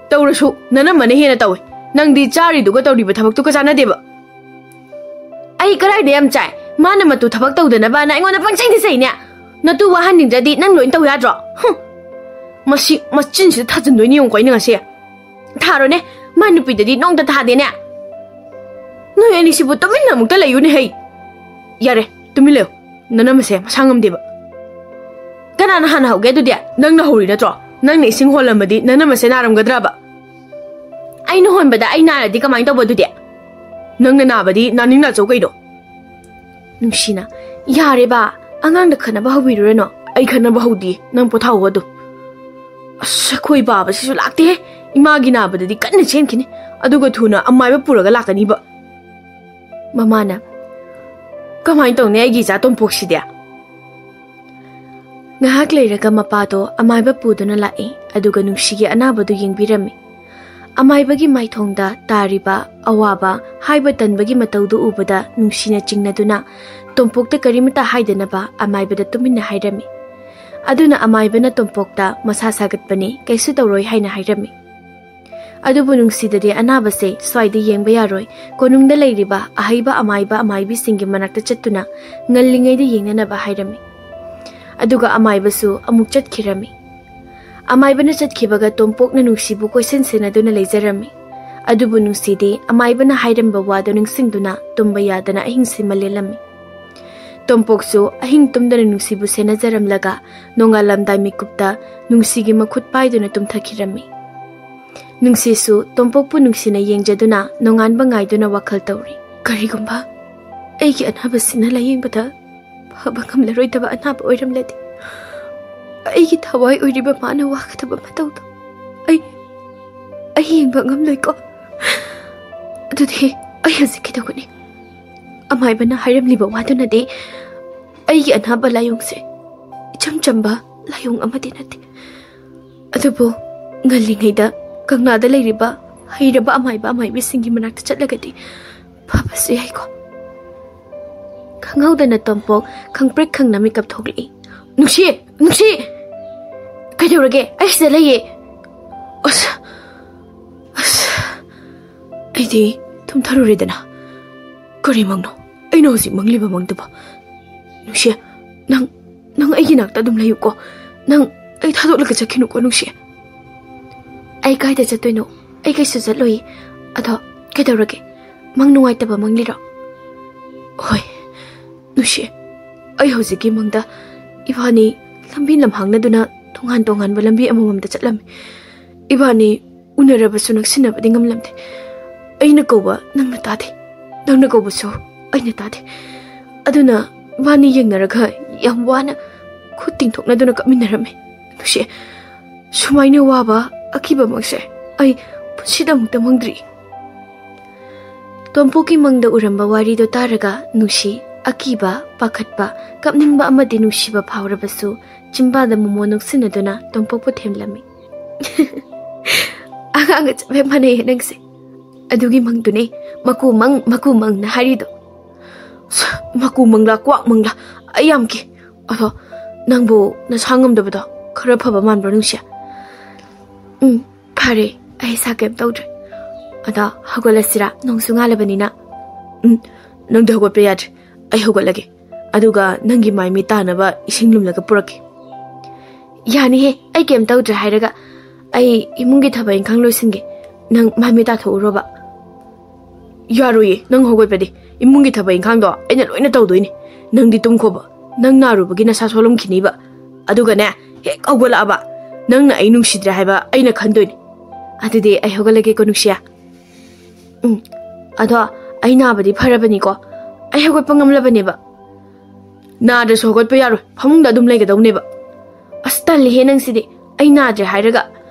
ꯇꯧꯔꯁꯨ ꯅꯅꯝꯃꯅ ꯍꯦꯟꯅ ꯇꯧꯏ꯫ ꯅꯪꯗꯤ ꯆꯥꯔꯤꯗꯨꯒ ꯇꯧꯔꯤꯕ ꯊꯕꯛꯇꯨꯒ ꯆꯥꯟꯅꯗꯦꯕ꯫ ꯑꯩ ꯀꯗꯥꯏꯗ ꯌꯥꯝ ꯆꯥꯏ? ꯃꯥꯅ ꯃꯇꯨ ꯊꯕꯛ ꯇꯧꯗꯅꯕꯅ ꯑꯩꯉꯣꯟꯗ ꯄꯪꯆꯩꯗ ꯆꯩꯅꯦ꯫ ꯅꯇꯨ ꯋꯥꯍꯟꯅꯤꯡꯗ꯭ꯔꯗꯤ ꯅꯪ ꯂꯣꯏ ꯇꯧ ꯌꯥꯗ꯭ꯔꯣ? ꯍꯨꯝ꯫ ꯃꯁꯤ ꯃꯆꯤꯟꯁꯤꯗ ꯊꯥꯖꯤꯟꯗꯣꯏꯅꯤ ꯌꯦꯡꯉꯨꯀꯣ ꯑꯩꯅ ꯉꯁꯤ꯫ ꯊꯥꯔꯣꯅꯦ, ꯃꯥ ꯅꯨꯄꯤꯗꯗꯤ ꯅꯣꯡꯇ ꯊꯥꯗꯦꯅꯦ꯫ ꯅꯣꯏ ꯑꯅꯤꯁꯤꯕꯨ ꯇꯨꯃꯤꯟꯅ ꯑꯃꯨꯛꯇ ꯂꯩꯌꯨꯅꯦ ꯍꯩ꯫ ꯌꯥꯔꯦ, ꯇꯨꯃꯤꯟ ꯂꯩꯌꯨ꯫ ꯅꯅꯝꯃꯁꯦ ꯃꯁꯥ ꯉꯝꯗꯦꯕ꯫ ꯀꯅꯥꯅ ꯍꯥꯟꯅ ꯍꯧꯒꯦ ꯑꯗꯨꯗꯤ? ꯅꯪꯅ ꯍꯧꯔꯤ ꯅꯠꯇ꯭ꯔꯣ? ꯅꯪꯅ ꯏꯁꯤꯡ ꯍꯣꯜꯂꯝꯃꯗꯤ ꯅꯅꯝꯃꯁꯦ ꯅꯥꯔꯝꯒꯗ꯭ꯔꯕ? ꯑꯩꯅ ꯍꯣꯟꯕꯗ ꯑꯩ ꯅꯥꯔꯗꯤ ꯀꯃꯥꯏꯅ ꯇꯧꯕ ꯑꯗꯨꯗꯤ? ꯅꯪꯅ ꯅꯥꯕꯗꯤ ꯅꯥꯅꯤꯡ ꯅꯥꯆꯧ ꯀꯩꯅꯣ? ꯅꯨꯡꯁꯤꯅ, ꯌꯥꯔꯦꯕ, ꯑꯉꯥꯡꯗ ꯈꯠꯅꯕ ꯍꯧꯕꯤꯔꯨꯔꯅꯣ꯫ ꯑꯩ ꯈꯠꯅꯕ ꯍꯧꯗꯤ, ꯅꯪ ꯄꯣꯊꯥꯍꯧ ꯑꯗꯨꯝ꯫ ꯑꯁ, ꯑꯩꯈꯣꯏ ꯕꯥꯕꯁꯤꯁꯨ ꯂꯥꯛꯇꯦꯍꯦ꯫ ꯏꯃꯥꯒꯤ ꯅꯥꯕꯗꯗꯤ ꯀꯟꯅ ꯆꯦꯟꯈꯤꯅꯤ, ꯑꯗꯨꯒ ꯊꯨꯅ ꯑꯃꯥꯏꯕ ꯄꯨꯔꯒ ꯂꯥꯛꯀꯅꯤꯕ꯫ ꯃꯃꯥꯅ, ꯀꯃꯥꯏꯅ ꯇꯧꯅꯤ ꯑꯩꯒꯤ ꯏꯆꯥ ꯇꯣꯝꯄꯣꯛꯁꯤꯗꯤ? ꯉꯥꯏꯍꯥꯛ ꯂꯩꯔꯒ ꯃꯄꯥꯗꯣ ꯑꯃꯥꯏꯕ ꯄꯨꯗꯨꯅ ꯂꯥꯛꯏ, ꯑꯗꯨꯒ ꯅꯨꯡꯁꯤꯒꯤ ꯑꯅꯥꯕꯗꯨ ꯌꯦꯡꯕꯤꯔꯝꯃꯤ꯫ ꯑꯃꯥꯏꯕꯒꯤ ꯃꯥꯏꯊꯣꯡꯗ ꯇꯥꯔꯤꯕ ꯑꯋꯥꯕ, ꯍꯥꯏꯕ ꯇꯟꯕꯒꯤ ꯃꯇꯧꯗꯨ ꯎꯕꯗ ꯅꯨꯡꯁꯤꯅ ꯆꯤꯡꯅꯗꯨꯅ ꯇꯣꯝꯄꯣꯛꯇ ꯀꯔꯤꯃꯇ ꯍꯥꯏꯗꯅꯕ ꯑꯃꯥꯏꯕꯗ ꯇꯨꯃꯤꯟꯅ ꯍꯥꯏꯔꯝꯃꯤ꯫ ꯑꯗꯨꯅ ꯑꯃꯥꯏꯕꯅ ꯇꯣꯝꯄꯣꯛꯇ ꯃꯁꯥ ꯁꯥꯒꯠꯄꯅꯤ, ꯀꯩꯁꯨ ꯇꯧꯔꯣꯏ ꯍꯥꯏꯅ ꯍꯥꯏꯔꯝꯃꯤ꯫ ꯑꯗꯨꯕꯨ ꯅꯨꯡꯁꯤꯗꯗꯤ ꯑꯅꯥꯕꯁꯦ ꯁ꯭ꯋꯥꯏꯗ ꯌꯦꯡꯕ ꯌꯥꯔꯣꯏ, ꯀꯣꯅꯨꯡꯗ ꯂꯩꯔꯤꯕ ꯑꯍꯩꯕ ꯑꯃꯥꯏꯕ ꯑꯃꯥꯏꯕꯤꯁꯤꯡꯒꯤ ꯃꯅꯥꯛꯇ ꯆꯠꯇꯨꯅ ꯉꯜꯂꯤꯉꯩꯗ ꯌꯦꯡꯅꯅꯕ ꯍꯥꯏꯔꯝꯃꯤ꯫ ꯑꯗꯨꯒ ꯑꯃꯥꯏꯕꯁꯨ ꯑꯃꯨꯛ ꯆꯠꯈꯤꯔꯝꯃꯤ꯫ ꯑꯃꯥꯏꯕꯅ ꯆꯠꯈꯤꯕꯒ ꯇꯣꯝꯄꯣꯛꯅ ꯅꯨꯡꯁꯤꯕꯨ ꯀꯣꯏꯁꯦꯟ ꯁꯦꯟꯅꯗꯨꯅ ꯂꯩꯖꯔꯝꯃꯤ꯫ ꯑꯗꯨꯕꯨ ꯅꯨꯡꯁꯤꯗꯤ ꯑꯃꯥꯏꯕꯅ ꯍꯥꯏꯔꯝꯕ ꯋꯥꯗꯨ ꯅꯤꯡꯁꯤꯡꯗꯨꯅ ꯇꯨꯝꯕ ꯌꯥꯗꯅ ꯑꯍꯤꯡꯁꯤꯃ ꯂꯦꯜꯂꯝꯃꯤ꯫ ꯇꯣꯝꯄꯣꯛꯁꯨ ꯑꯍꯤꯡ ꯇꯨꯝꯗꯅ ꯅꯨꯡꯁꯤꯕꯨ ꯁꯦꯟꯅꯖꯔꯝꯂꯒ ꯅꯣꯡꯉꯥꯜꯂꯝꯗꯥꯏ ꯃꯤꯀꯨꯞꯇ ꯅꯨꯡꯁꯤꯒꯤ ꯃꯈꯨꯠ ꯄꯥꯏꯗꯨꯅ ꯇꯨꯝꯊꯈꯤꯔꯝꯃꯤ꯫ ꯅꯨꯡꯁꯤꯁꯨ ꯇꯣꯝꯄꯣꯛꯄꯨ ꯅꯨꯡꯁꯤꯅ ꯌꯦꯡꯖꯗꯨꯅ ꯅꯣꯡꯉꯥꯟꯕ ꯉꯥꯏꯗꯨꯅ ꯋꯥꯈꯜ ꯇꯧꯔꯤ꯫ ꯀꯔꯤꯒꯨꯝꯕ ꯑꯩꯒꯤ ꯑꯅꯥꯕꯁꯤꯅ ꯂꯥꯌꯦꯡꯕꯗ ꯐꯕ ꯉꯝꯂꯔꯣꯏꯗꯕ ꯑꯅꯥꯕ ꯑꯣꯏꯔꯝꯂꯗꯤ, ꯑꯩꯒꯤ ꯊꯋꯥꯏ ꯑꯣꯏꯔꯤꯕ ꯃꯥꯅ ꯋꯥꯒꯗꯕ ꯃꯇꯧꯗꯣ ꯑꯩ, ꯑꯩ ꯌꯦꯡꯕ ꯉꯝꯂꯣꯏꯀꯣ꯫ ꯑꯗꯨꯗꯤ ꯑꯩ ꯍꯧꯖꯤꯛ ꯀꯩꯗꯧꯒꯅꯤ? ꯑꯃꯥꯏꯕꯅ ꯍꯥꯏꯔꯝꯂꯤꯕ ꯋꯥꯗꯨꯅꯗꯤ ꯑꯩꯒꯤ ꯑꯅꯥꯕ ꯂꯥꯏꯑꯣꯡꯁꯦ ꯏꯆꯝ ꯆꯝꯕ ꯂꯥꯏꯑꯣꯡ ꯑꯃꯗꯤ ꯅꯠꯇꯦ꯫ ꯑꯗꯨꯕꯨ ꯉꯜꯂꯤꯉꯩꯗ ꯀꯪꯂꯥꯗ ꯂꯩꯔꯤꯕ ꯍꯩꯔꯕ ꯑꯃꯥꯏꯕ ꯑꯃꯥꯏꯕꯤꯁꯤꯡꯒꯤ ꯃꯅꯥꯛꯇ ꯆꯠꯂꯒꯗꯤ ꯐꯕꯁꯨ ꯌꯥꯏꯀꯣ꯫ ꯈꯪꯍꯧꯗꯅ ꯇꯣꯝꯄꯣꯛ ꯈꯪꯄ꯭ꯔꯤꯛ ꯈꯪꯅ ꯃꯤꯀꯞ ꯊꯣꯛꯂꯛꯏ꯫ "ꯅꯨꯡꯁꯤ! ꯅꯨꯡꯁꯤ! ꯀꯩꯗꯧꯔꯒꯦ? ꯑꯩ ꯁꯤꯗ ꯂꯩꯌꯦ!" ꯑꯁ! ꯑꯁ! ꯑꯩꯗꯤ ꯊꯨꯝꯊꯔꯨꯔꯦꯗꯅ꯫ ꯀꯔꯤ ꯃꯪꯅꯣ? ꯑꯩꯅ ꯍꯧꯖꯤꯛ ꯃꯪꯂꯤꯕ ꯃꯪꯗꯨꯕꯣ? ꯅꯨꯡꯁꯤ, ꯅꯪ, ꯅꯪ ꯑꯩꯒꯤ ꯅꯥꯛꯇ ꯑꯗꯨꯝ ꯂꯩꯌꯨꯀꯣ꯫ ꯅꯪ ꯑꯩ ꯊꯥꯗꯣꯛꯂꯒ ꯆꯠꯈꯤꯅꯨꯀꯣ, ꯅꯨꯡꯁꯤ꯫ "ꯑꯩ ꯀꯥꯏꯗ ꯆꯠꯇꯣꯏꯅꯣ? ꯑꯩ ꯀꯩꯁꯨ ꯆꯠꯂꯣꯏ꯫ ꯑꯗꯣ ꯀꯩꯗꯧꯔꯒꯦ? ꯃꯪ ꯅꯨꯡꯉꯥꯏꯇꯕ ꯃꯪꯂꯤꯔꯣ?" "ꯍꯣꯏ, ꯅꯨꯡꯁꯤ, ꯑꯩ ꯍꯧꯖꯤꯛꯀꯤ ꯃꯪꯗ ꯏꯕꯥꯅꯤ ꯂꯝꯕꯤ ꯂꯝꯍꯥꯡꯅꯗꯨꯅ ꯇꯣꯉꯥꯟ ꯇꯣꯉꯥꯟꯕ ꯂꯝꯕꯤ ꯑꯃꯃꯝꯗ ꯆꯠꯂꯝꯃꯤ꯫ ꯏꯕꯥꯅꯤ ꯎꯅꯔꯕꯁꯨ ꯅꯛꯁꯤꯟꯅꯕꯗꯤ ꯉꯝꯂꯝꯗꯦ꯫ ꯑꯩꯅ ꯀꯧꯕ ꯅꯪꯅ ꯇꯥꯗꯦ, ꯅꯪꯅ ꯀꯧꯕꯁꯨ ꯑꯩꯅ ꯇꯥꯗꯦ꯫ ꯑꯗꯨꯅ ꯏꯕꯥꯅꯤ ꯌꯦꯡꯅꯔꯒ ꯌꯥꯝ ꯋꯥꯅ ꯈꯨꯠ ꯇꯤꯡꯊꯣꯛꯅꯗꯨꯅ ꯀꯞꯃꯤꯟꯅꯔꯝꯃꯤ꯫ ꯅꯨꯡꯁꯤ, ꯁꯨꯃꯥꯏꯅ ꯋꯥꯕ ꯑꯀꯤꯕꯃꯛꯁꯦ ꯑꯩ ꯄꯨꯟꯁꯤꯗ ꯑꯃꯨꯛꯇ ꯃꯪꯗ꯭ꯔꯤ꯫" ꯇꯣꯝꯄꯣꯛꯀꯤ ꯃꯪꯗ ꯎꯔꯝꯕ ꯋꯥꯔꯤꯗꯣ ꯇꯥꯔꯒ ꯅꯨꯡꯁꯤ, ꯑꯀꯤꯕ, ꯄꯥꯈꯠꯄ, ꯀꯞꯅꯤꯡꯕ ꯑꯃꯗꯤ ꯅꯨꯡꯁꯤꯕ ꯐꯥꯎꯔꯕꯁꯨ ꯆꯤꯝꯕꯥꯜꯗ ꯃꯣꯃꯣ ꯅꯣꯛꯁꯤꯟꯅꯗꯨꯅ ꯇꯣꯝꯄꯣꯛꯄꯨ ꯊꯦꯝꯂꯝꯃꯤ꯫ "ꯑꯉꯥꯡꯒ ꯆꯞ ꯍꯦꯛ ꯃꯥꯟꯅꯩꯌꯦ ꯅꯪꯁꯦ꯫ ꯑꯗꯨꯒꯤ ꯃꯪꯗꯨꯅꯦ ꯃꯀꯨ ꯃꯪ, ꯃꯀꯨ ꯃꯪꯅ ꯍꯥꯏꯔꯤꯗꯣ꯫" "ꯃꯀꯨ ꯃꯪꯂꯥ, ꯀ꯭ꯋꯥꯛ ꯃꯪꯂꯥ, ꯑꯩ ꯌꯥꯝ ꯀꯤ꯫ ꯑꯗꯣ ꯅꯪꯕꯨ ꯅꯁꯥ ꯉꯝꯗꯕꯗꯣ ꯈꯔ ꯐꯕ ꯃꯥꯟꯕ꯭ꯔꯣ, ꯅꯨꯡꯁꯤ?" "ꯎꯝ, ꯐꯔꯦ꯫ ꯑꯩ ꯏꯁꯥ ꯀꯩꯝ ꯇꯧꯗ꯭ꯔꯦ꯫ ꯑꯗꯣ ꯍꯧꯒꯠꯂꯁꯤꯔꯥ? ꯅꯣꯡꯁꯨ ꯉꯥꯜꯂꯕꯅꯤꯅ꯫" "ꯎꯝ, ꯅꯪꯗꯤ ꯍꯧꯒꯠꯄ ꯌꯥꯗ꯭ꯔꯦ꯫ ꯑꯩ ꯍꯧꯒꯠꯂꯒꯦ꯫ ꯑꯗꯨꯒ ꯅꯪꯒꯤ ꯃꯥꯏ ꯃꯤꯠ ꯇꯥꯅꯕ ꯏꯁꯤꯡ ꯂꯨꯝꯂꯒ ꯄꯨꯔꯛꯀꯦ꯫" "ꯌꯥꯅꯤꯍꯦ, ꯑꯩ ꯀꯩꯝ ꯇꯧꯗ꯭ꯔꯦ ꯍꯥꯏꯔꯒ꯫ ꯑꯩ ꯏꯃꯨꯡꯒꯤ ꯊꯕꯛ ꯏꯪꯈꯥꯡ ꯂꯣꯏꯁꯤꯟꯒꯦ꯫ ꯅꯪ ꯃꯥꯏ ꯃꯤꯠ ꯇꯥꯊꯣꯛꯎꯔꯣꯕ꯫" "ꯌꯥꯔꯣꯏꯌꯦ, ꯅꯪ ꯍꯧꯒꯠꯄꯗꯤ꯫ ꯏꯃꯨꯡꯒꯤ ꯊꯕꯛ ꯏꯪꯈꯥꯡꯗꯣ ꯑꯩꯅ ꯂꯣꯏꯅ ꯇꯧꯗꯣꯏꯅꯦ꯫ ꯅꯪꯗꯤ ꯇꯨꯝꯈꯣꯕ꯫ ꯅꯪ ꯅꯥꯔꯨꯕꯒꯤ ꯅꯁꯥ ꯁꯣꯜꯂꯝꯈꯤꯅꯤꯕ꯫ ꯑꯗꯨꯒꯅꯦ, ꯍꯦꯛ ꯍꯧꯒꯠꯂꯛꯑꯕ, ꯅꯪꯅ ꯑꯩ ꯅꯨꯡꯁꯤꯗ꯭ꯔꯦ ꯍꯥꯏꯕ ꯑꯩꯅ ꯈꯟꯗꯣꯏꯅꯦ꯫ ꯑꯗꯨꯗꯤ ꯑꯩ ꯍꯧꯒꯠꯂꯒꯦꯀꯣ, ꯅꯨꯡꯁꯤꯌꯥ꯫" "ꯎꯝ, ꯑꯗꯣ ꯑꯩ ꯅꯥꯕꯗꯤ ꯐꯔꯕꯅꯤꯀꯣ꯫ ꯑꯩ ꯍꯧꯒꯠꯄ ꯉꯝꯂꯕꯅꯦꯕ꯫" "ꯅꯥꯗ꯭ꯔꯁꯨ ꯍꯧꯒꯠꯄ ꯌꯥꯔꯣꯏ, ꯐꯃꯨꯡꯗ ꯑꯗꯨꯝ ꯂꯩꯒꯗꯧꯅꯦꯕ꯫" "ꯑꯁ, ꯇꯜꯂꯤꯍꯦ ꯅꯪꯁꯤꯗꯤ꯫ ꯑꯩ ꯅꯥꯗ꯭ꯔꯦ ꯍꯥꯏꯔꯒ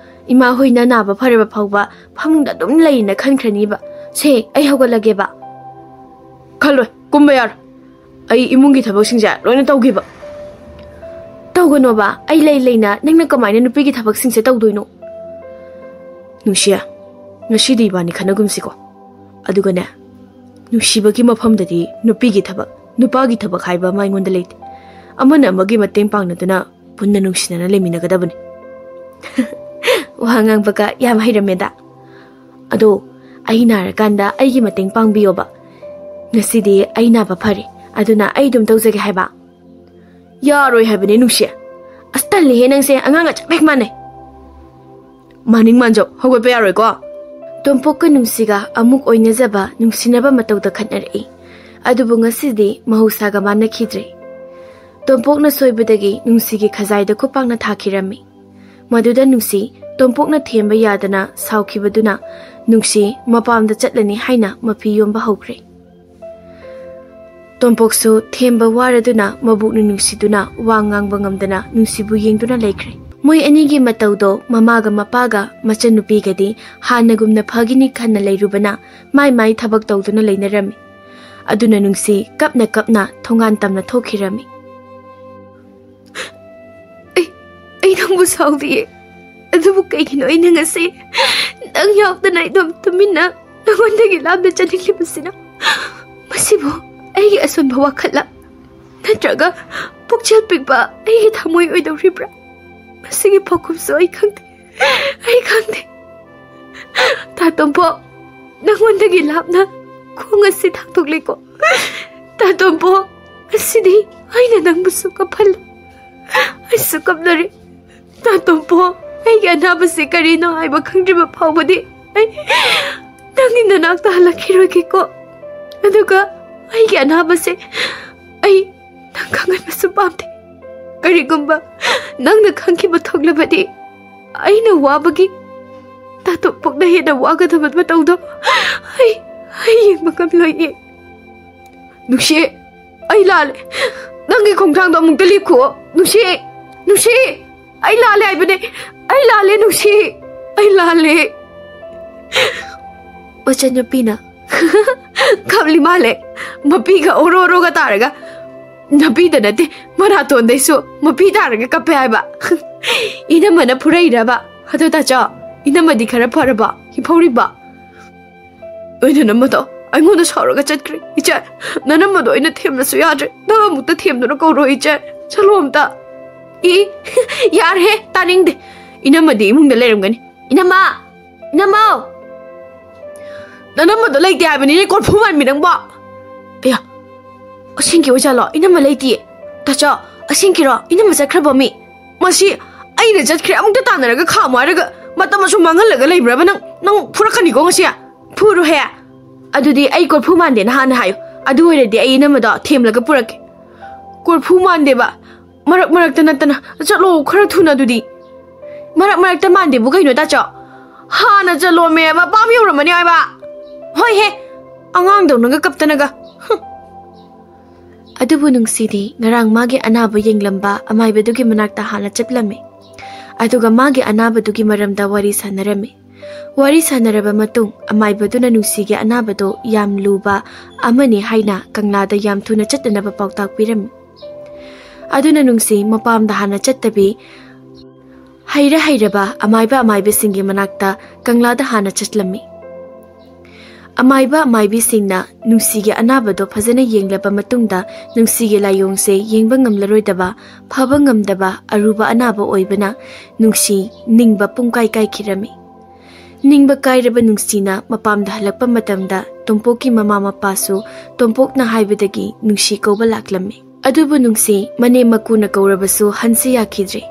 ꯏꯃꯥ ꯍꯣꯏꯅ ꯅꯥꯕ ꯐꯔꯕ ꯐꯥꯎꯕ ꯐꯃꯨꯡꯗ ꯑꯗꯨꯝ ꯂꯩꯅ ꯈꯟꯈ꯭ꯔꯅꯤꯕ꯫ ꯁꯦ, ꯑꯩ ꯍꯧꯒꯠꯂꯒꯦꯕ꯫" "ꯈꯜꯂꯣꯏ, ꯀꯨꯝꯕ ꯌꯥꯔꯣꯏ꯫ ꯑꯩ ꯏꯃꯨꯡꯒꯤ ꯊꯕꯛꯁꯤꯡꯁꯦ ꯂꯣꯏꯅ ꯇꯧꯒꯦꯕ꯫" ꯇꯧꯒꯅꯣꯕ, ꯑꯩ ꯂꯩ ꯂꯩꯅ ꯅꯪꯅ ꯀꯃꯥꯏꯅ ꯅꯨꯄꯤꯒꯤ ꯊꯕꯛꯁꯤꯡꯁꯦ ꯇꯧꯗꯣꯏꯅꯣ? ꯅꯨꯡꯁꯤꯌꯦ, ꯉꯁꯤꯗꯤ ꯏꯕꯥꯅꯤ ꯈꯟꯅꯒꯨꯝꯁꯤꯀꯣ꯫ ꯑꯗꯨꯒꯅꯦ, ꯅꯨꯡꯁꯤꯕꯒꯤ ꯃꯐꯝꯗꯗꯤ ꯅꯨꯄꯤꯒꯤ ꯊꯕꯛ, ꯅꯨꯄꯥꯒꯤ ꯊꯕꯛ ꯍꯥꯏꯕ ꯑꯃ ꯑꯩꯉꯣꯟꯗ ꯂꯩꯇꯦ꯫ ꯑꯃꯅ ꯑꯃꯒꯤ ꯃꯇꯦꯡ ꯄꯥꯡꯅꯗꯨꯅ ꯄꯨꯟꯅ ꯅꯨꯡꯁꯤꯅꯅ ꯂꯩꯃꯤꯟꯅꯒꯗꯕꯅꯤ꯫ ꯋꯥ ꯉꯥꯡꯕꯒ ꯌꯥꯝ ꯍꯩꯔꯝꯃꯦꯗ꯫ ꯑꯗꯣ, ꯑꯩ ꯅꯥꯔꯀꯥꯟꯗ ꯑꯩꯒꯤ ꯃꯇꯦꯡ ꯄꯥꯡꯕꯤꯌꯣꯕ꯫ ꯉꯁꯤꯗꯤ ꯑꯩ ꯅꯥꯕ ꯐꯔꯦ, ꯑꯗꯨꯅ ꯑꯩ ꯑꯗꯨꯝ ꯇꯧꯖꯒꯦ ꯍꯥꯏꯕ꯫ ꯌꯥꯔꯣꯏ ꯍꯥꯏꯕꯅꯦ, ꯅꯨꯡꯁꯤ꯫ ꯑꯁ, ꯇꯜꯂꯤꯍꯦ ꯅꯪꯁꯦ, ꯑꯉꯥꯡꯒ ꯆꯞ ꯍꯦꯛ ꯃꯥꯟꯅꯩ꯫ ꯃꯥꯅꯤꯡ ꯃꯥꯟꯖꯧ, ꯍꯧꯒꯠꯄ ꯌꯥꯔꯣꯏꯀꯣ꯫ ꯇꯣꯝꯄꯣꯛꯀ ꯅꯨꯡꯁꯤꯒ ꯑꯃꯨꯛ ꯑꯣꯏꯅꯖꯕ ꯅꯨꯡꯁꯤꯅꯕ ꯃꯇꯧꯗ ꯈꯠꯅꯔꯛꯏ꯫ ꯑꯗꯨꯕꯨ ꯉꯁꯤꯗꯤ ꯃꯍꯧꯁꯥꯒ ꯃꯥꯟꯅꯈꯤꯗ꯭ꯔꯦ꯫ ꯇꯣꯝꯄꯣꯛꯅ ꯁꯣꯏꯕꯗꯒꯤ ꯅꯨꯡꯁꯤꯒꯤ ꯈꯖꯥꯏꯗ ꯈꯨꯄꯥꯛꯅ ꯊꯥꯈꯤꯔꯝꯃꯤ꯫ ꯃꯗꯨꯗ ꯅꯨꯡꯁꯤ ꯇꯣꯝꯄꯣꯛꯅ ꯊꯦꯝꯕ ꯌꯥꯗꯅ ꯁꯥꯎꯈꯤꯕꯗꯨꯅ ꯅꯨꯡꯁꯤ ꯃꯄꯥꯝꯗ ꯆꯠꯂꯅꯤ ꯍꯥꯏꯅ ꯃꯐꯤ ꯌꯣꯝꯕ ꯍꯧꯈ꯭ꯔꯦ꯫ ꯇꯣꯝꯄꯣꯛꯁꯨ ꯊꯦꯝꯕ ꯋꯥꯔꯗꯨꯅ ꯃꯕꯨꯛꯅ ꯅꯨꯡꯁꯤꯗꯨꯅ ꯋꯥ ꯉꯥꯡꯕ ꯉꯝꯗꯅ ꯅꯨꯡꯁꯤꯕꯨ ꯌꯦꯡꯗꯨꯅ ꯂꯩꯈ꯭ꯔꯦ꯫ ꯃꯣꯏ ꯑꯅꯤꯒꯤ ꯃꯇꯧꯗꯣ ꯃꯃꯥꯒ ꯃꯄꯥꯒ ꯃꯆꯟꯅꯨꯄꯤꯒꯗꯤ ꯍꯥꯟꯅꯒꯨꯝꯅ ꯐꯒꯤꯅꯤ ꯈꯟꯅ ꯂꯩꯔꯨꯕꯅ ꯃꯥꯏ ꯃꯥꯏ ꯊꯕꯛ ꯇꯧꯗꯨꯅ ꯂꯩꯅꯔꯝꯃꯤ꯫ ꯑꯗꯨꯅ ꯅꯨꯡꯁꯤ ꯀꯞꯅ ꯀꯞꯅ ꯊꯣꯡꯒꯥꯟ ꯇꯝꯅ ꯊꯣꯛꯈꯤꯔꯝꯃꯤ꯫ ꯑꯩ, ꯑꯩ ꯅꯪꯕꯨ ꯁꯥꯎꯗꯤꯌꯦ꯫ ꯑꯗꯨꯕꯨ ꯀꯩꯒꯤꯅꯣ ꯑꯩꯅ ꯉꯁꯤ ꯅꯪ ꯌꯥꯎꯗꯅ ꯑꯗꯨꯝ ꯇꯨꯃꯤꯟꯅ ꯅꯉꯣꯟꯗꯒꯤ ꯂꯥꯞꯅ ꯆꯠꯅꯤꯡꯂꯤꯕꯁꯤꯅ? ꯃꯁꯤꯕꯨ ꯑꯩꯒꯤ ꯑꯁꯣꯟꯕ ꯋꯥꯈꯜꯂ? ꯅꯠꯇ꯭ꯔꯒ ꯄꯨꯛꯆꯦꯜ ꯄꯤꯛꯄ ꯑꯩꯒꯤ ꯊꯃꯣꯏ ꯑꯣꯏꯗꯧꯔꯤꯕ꯭ꯔꯥ? ꯃꯁꯤꯒꯤ ꯄꯥꯎꯈꯨꯝꯁꯨ ꯑꯩ ꯈꯪꯗꯦ꯫ ꯑꯩ ꯈꯪꯗꯦ꯫ ꯇꯥꯇꯣꯝꯕꯣ, ꯅꯉꯣꯟꯗꯒꯤ ꯂꯥꯞꯅ ꯈꯣꯡ ꯑꯁꯤ ꯊꯥꯡꯗꯣꯛꯂꯦꯀꯣ꯫ ꯇꯥꯇꯣꯝꯕꯣ, ꯉꯁꯤꯗꯤ ꯑꯩꯅ ꯅꯪꯕꯨꯁꯨ ꯀꯞꯍꯜꯂꯦ꯫ ꯑꯩꯁꯨ ꯀꯞꯂꯔꯦ꯫ ꯇꯥꯇꯣꯝꯕꯣ, ꯑꯩꯒꯤ ꯑꯅꯥꯕꯁꯤ ꯀꯔꯤꯅꯣ ꯍꯥꯏꯕ ꯈꯪꯗ꯭ꯔꯤꯕ ꯐꯥꯎꯕꯗꯤ ꯑꯩ ꯅꯪꯒꯤ ꯅꯅꯥꯛꯇ ꯍꯜꯂꯛꯈꯤꯔꯣꯏꯒꯦꯀꯣ꯫ ꯑꯗꯨꯒ ꯑꯩꯒꯤ ꯑꯅꯥꯕꯁꯦ ꯑꯩ ꯅꯪ ꯈꯪꯍꯟꯕꯁꯨ ꯄꯥꯝꯗꯦ꯫ ꯀꯔꯤꯒꯨꯝꯕ ꯅꯪꯅ ꯈꯪꯈꯤꯕ ꯊꯣꯛꯂꯕꯗꯤ ꯑꯩꯅ ꯋꯥꯕꯒꯤ ꯇꯥꯇꯣꯝꯄꯣꯛꯅ ꯍꯦꯟꯅ ꯋꯥꯒꯗꯕ ꯃꯇꯧꯗꯣ ꯑꯩ, ꯑꯩ ꯌꯦꯡꯕ ꯉꯝꯂꯣꯏꯌꯦ꯫ ꯅꯨꯡꯁꯤ, ꯑꯩ ꯂꯥꯜꯂꯦ꯫ ꯅꯪꯒꯤ ꯈꯣꯡꯊꯥꯡꯗꯣ ꯑꯃꯨꯛꯇ ꯂꯦꯞꯈꯣ꯫ ꯅꯨꯡꯁꯤ, ꯅꯨꯡꯁꯤ, ꯑꯩ ꯂꯥꯜꯂꯦ ꯍꯥꯏꯕꯅꯦ꯫ ꯑꯩ ꯂꯥꯜꯂꯦ ꯅꯨꯡꯁꯤ, ꯑꯩ ꯂꯥꯜꯂꯦ꯫ ꯃꯆꯟꯅꯨꯄꯤꯅ ꯀꯞꯂꯤ ꯃꯥꯜꯂꯦ꯫ ꯃꯄꯤꯒ ꯑꯣꯔꯣ ꯑꯣꯔꯣꯒ ꯇꯥꯔꯒ ꯅꯄꯤꯗ ꯅꯠꯇꯦ, ꯃꯅꯥꯇꯣꯟꯗꯩꯁꯨ ꯃꯄꯤ ꯇꯥꯔꯒ ꯀꯞꯄꯦ ꯍꯥꯏꯕ꯫ ꯏꯅꯝꯃꯅ ꯐꯨꯔꯛꯏꯔꯕ? ꯑꯗꯣ ꯇꯥꯆꯧ, ꯏꯅꯝꯃꯗꯤ ꯈꯔ ꯐꯔꯕꯣ? ꯍꯤꯐꯧꯔꯤꯕꯣ? ꯅꯣꯏ ꯅꯅꯝꯃꯗꯣ ꯑꯩꯉꯣꯟꯗ ꯁꯥꯎꯔꯒ ꯆꯠꯈ꯭ꯔꯦ, ꯏꯆꯦ꯫ ꯅꯅꯝꯃꯗꯣ ꯑꯩꯅ ꯊꯦꯝꯕꯁꯨ ꯌꯥꯗ꯭ꯔꯦ꯫ ꯅꯪ ꯑꯃꯨꯛꯇ ꯊꯦꯝꯗꯨꯅ ꯀꯧꯔꯣ, ꯏꯆꯦ꯫ ꯆꯠꯂꯣ ꯑꯝꯇ꯫ ꯏ, ꯌꯥꯔꯦꯍꯦ, ꯇꯥꯅꯤꯡꯗꯦ꯫ ꯏꯅꯝꯃꯗꯤ ꯏꯃꯨꯡꯗ ꯂꯩꯔꯝꯒꯅꯤ꯫ ꯏꯅꯝꯃ! ꯏꯅꯝꯃ! ꯅꯅꯝꯃꯗꯣ ꯂꯩꯇꯦ ꯍꯥꯏꯕꯅꯤꯅꯦ, ꯀꯣꯔꯐꯨ ꯃꯥꯟꯕꯤ ꯅꯪꯕꯣ꯫ ꯑꯌꯥ, ꯑꯁꯦꯡꯀꯤ ꯑꯣꯏꯖꯥꯠꯂꯣ? ꯏꯅꯝꯃ ꯂꯩꯇꯤꯌꯦ꯫ ꯇꯥꯆꯧ, ꯑꯁꯦꯡꯀꯤꯔꯣ? ꯏꯅꯝꯃ ꯆꯠꯈ꯭ꯔꯕꯣ ꯃꯤ? ꯃꯁꯤ ꯑꯩꯅ ꯆꯠꯈ꯭ꯔꯦ ꯑꯃꯨꯛꯇ ꯇꯥꯟꯅꯔꯒ ꯈꯥꯝꯃꯣ ꯍꯥꯏꯔꯒ ꯃꯇꯝ ꯑꯁꯨꯛ ꯃꯥꯡꯍꯜꯂꯒ ꯂꯩꯕ꯭ꯔꯕ ꯅꯪ? ꯅꯪ ꯐꯨꯔꯛꯀꯅꯤꯀꯣ ꯉꯁꯤ꯫ ꯐꯨꯔꯨꯍꯦ꯫ ꯑꯗꯨꯗꯤ ꯑꯩ ꯀꯣꯔꯐꯨ ꯃꯥꯟꯗꯦꯅ ꯍꯥꯟꯅ ꯍꯥꯏꯌꯨ꯫ ꯑꯗꯨ ꯑꯣꯏꯔꯗꯤ ꯑꯩ ꯏꯅꯝꯃꯗꯣ ꯊꯦꯝꯂꯒ ꯄꯨꯔꯛꯀꯦ꯫ ꯀꯣꯔꯐꯨ ꯃꯥꯟꯗꯦꯕ꯫ ꯃꯔꯛ ꯃꯔꯛꯇ ꯅꯠꯇꯅ꯫ ꯆꯠꯂꯣ, ꯈꯔ ꯊꯨꯅ ꯑꯗꯨꯗꯤ꯫ ꯃꯔꯛ ꯃꯔꯛꯇ ꯃꯥꯟꯗꯦꯕꯨ ꯀꯩꯅꯣ, ꯇꯥꯆꯧ? ꯍꯥꯟꯅ ꯆꯠꯂꯣꯃꯦ, ꯃꯄꯥꯝ ꯌꯧꯔꯝꯃꯅꯤ ꯍꯥꯏꯕ꯫ ꯍꯣꯏꯍꯦ, ꯑꯉꯥꯡꯗꯧꯅꯒ ꯀꯞꯇꯅꯒ꯫ ꯍꯨꯝ꯫ ꯑꯗꯨꯕꯨ ꯅꯨꯡꯁꯤꯗꯤ ꯉꯔꯥꯡ ꯃꯥꯒꯤ ꯑꯅꯥꯕ ꯌꯦꯡꯂꯝꯕ ꯑꯃꯥꯏꯕꯗꯨꯒꯤ ꯃꯅꯥꯛꯇ ꯍꯥꯟꯅ ꯆꯠꯂꯝꯃꯤ꯫ ꯑꯗꯨꯒ ꯃꯥꯒꯤ ꯑꯅꯥꯕꯗꯨꯒꯤ ꯃꯔꯝꯗ ꯋꯥꯔꯤ ꯁꯥꯟꯅꯔꯝꯃꯤ꯫ ꯋꯥꯔꯤ ꯁꯥꯟꯅꯔꯕ ꯃꯇꯨꯡ ꯑꯃꯥꯏꯕꯗꯨꯅ ꯅꯨꯡꯁꯤꯒꯤ ꯑꯅꯥꯕꯗꯣ ꯌꯥꯝ ꯂꯨꯕ ꯑꯃꯅꯤ ꯍꯥꯏꯅ ꯀꯪꯂꯥꯗ ꯌꯥꯝ ꯊꯨꯅ ꯆꯠꯅꯅꯕ ꯄꯥꯎꯇꯥꯛ ꯄꯤꯔꯝꯃꯤ꯫ ꯑꯗꯨꯅ ꯅꯨꯡꯁꯤ ꯃꯄꯥꯝꯗ ꯍꯥꯟꯅ ꯆꯠꯇꯕꯤ ꯍꯩꯔ ꯍꯩꯔꯕ ꯑꯃꯥꯏꯕ ꯑꯃꯥꯏꯕꯤꯁꯤꯡꯒꯤ ꯃꯅꯥꯛꯇ ꯀꯪꯂꯥꯗ ꯍꯥꯟꯅ ꯆꯠꯂꯝꯃꯤ꯫ ꯑꯃꯥꯏꯕ ꯑꯃꯥꯏꯕꯤꯁꯤꯡꯅ ꯅꯨꯡꯁꯤꯒꯤ ꯑꯅꯥꯕꯗꯣ ꯐꯖꯅ ꯌꯦꯡꯂꯕ ꯃꯇꯨꯡꯗ ꯅꯨꯡꯁꯤꯒꯤ ꯂꯥꯏꯑꯣꯡꯁꯦ ꯌꯦꯡꯕ ꯉꯝꯂꯔꯣꯏꯗꯕ, ꯐꯕ ꯉꯝꯗꯕ ꯑꯔꯨꯕ ꯑꯅꯥꯕ ꯑꯣꯏꯕꯅ ꯅꯨꯡꯁꯤ ꯅꯤꯡꯕ ꯄꯨꯡꯀꯥꯏ ꯀꯥꯏꯈꯤꯔꯝꯃꯤ꯫ ꯅꯤꯡꯕ ꯀꯥꯏꯔꯕ ꯅꯨꯡꯁꯤꯅ ꯃꯄꯥꯝꯗ ꯍꯜꯂꯛꯄ ꯃꯇꯝꯗ ꯇꯣꯝꯄꯣꯛꯀꯤ ꯃꯃꯥ ꯃꯄꯥꯁꯨ ꯇꯣꯝꯄꯣꯛꯅ ꯍꯥꯏꯕꯗꯒꯤ ꯅꯨꯡꯁꯤ ꯀꯧꯕ ꯂꯥꯛꯂꯝꯃꯤ꯫ ꯑꯗꯨꯕꯨ ꯅꯨꯡꯁꯤ ꯃꯅꯦꯝ ꯃꯀꯨꯅ ꯀꯧꯔꯕꯁꯨ ꯍꯟꯁꯤ ꯌꯥꯈꯤꯗ꯭ꯔꯦ꯫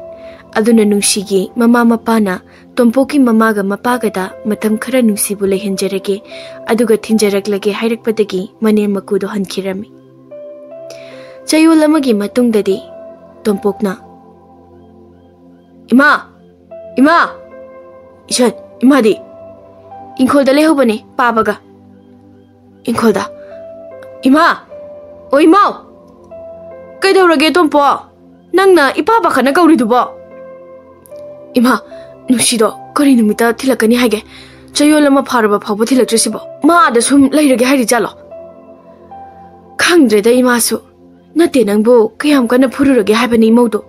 ꯑꯗꯨꯅ ꯅꯨꯡꯁꯤꯒꯤ ꯃꯃꯥ ꯃꯄꯥꯅ ꯇꯣꯝꯄꯣꯛꯀꯤ ꯃꯃꯥꯒ ꯃꯄꯥꯒꯗ ꯃꯇꯝ ꯈꯔ ꯅꯨꯡꯁꯤꯕꯨ ꯂꯩꯍꯟꯖꯔꯒꯦ, ꯑꯗꯨꯒ ꯊꯤꯟꯖꯔꯛꯂꯒꯦ ꯍꯥꯏꯔꯛꯄꯗꯒꯤ ꯃꯅꯦꯝ ꯃꯀꯨꯗꯣ ꯍꯟꯈꯤꯔꯝꯃꯤ꯫ ꯆꯌꯣꯜ ꯑꯃꯒꯤ ꯃꯇꯨꯡꯗꯗꯤ ꯇꯣꯝꯄꯣꯛꯅ, "ꯏꯃꯥ! ꯏꯃꯥ!" "ꯏꯁꯟ, ꯏꯃꯥꯗꯤ?" "ꯏꯪꯈꯣꯜꯗ ꯂꯩꯍꯧꯕꯅꯦ, ꯄꯥꯕꯒ꯫" "ꯏꯪꯈꯣꯜꯗ? ꯏꯃꯥ! ꯑꯣ ꯏꯃꯥꯎ! ꯀꯩꯗꯧꯔꯒꯦ ꯇꯣꯝꯄꯣ? ꯅꯪꯅ ꯏꯄꯥ ꯄꯥꯈꯠꯅ ꯀꯧꯔꯤꯗꯨꯕꯣ?" "ꯏꯃꯥ, ꯅꯨꯡꯁꯤꯗꯣ ꯀꯔꯤ ꯅꯨꯃꯤꯠꯇ ꯊꯤꯜꯂꯛꯀꯅꯤ ꯍꯥꯏꯒꯦ? ꯆꯌꯣꯜ ꯑꯃ ꯐꯥꯔꯕ ꯐꯥꯎꯕ ꯊꯤꯜꯂꯛꯇ꯭ꯔꯤꯁꯤꯕꯣ? ꯃꯥ ꯑꯥꯗ ꯁꯨꯝ ꯂꯩꯔꯒꯦ ꯍꯥꯏꯔꯤ ꯖꯥꯠꯂꯣ?" "ꯈꯪꯗ꯭ꯔꯦꯗ ꯏꯃꯥꯁꯨ꯫ ꯅꯠꯇꯦ, ꯅꯪꯕꯨ ꯀꯌꯥꯝ ꯀꯟꯅ ꯐꯨꯔꯨꯔꯒꯦ ꯍꯥꯏꯕꯅꯤ ꯏꯃꯧꯗꯣ?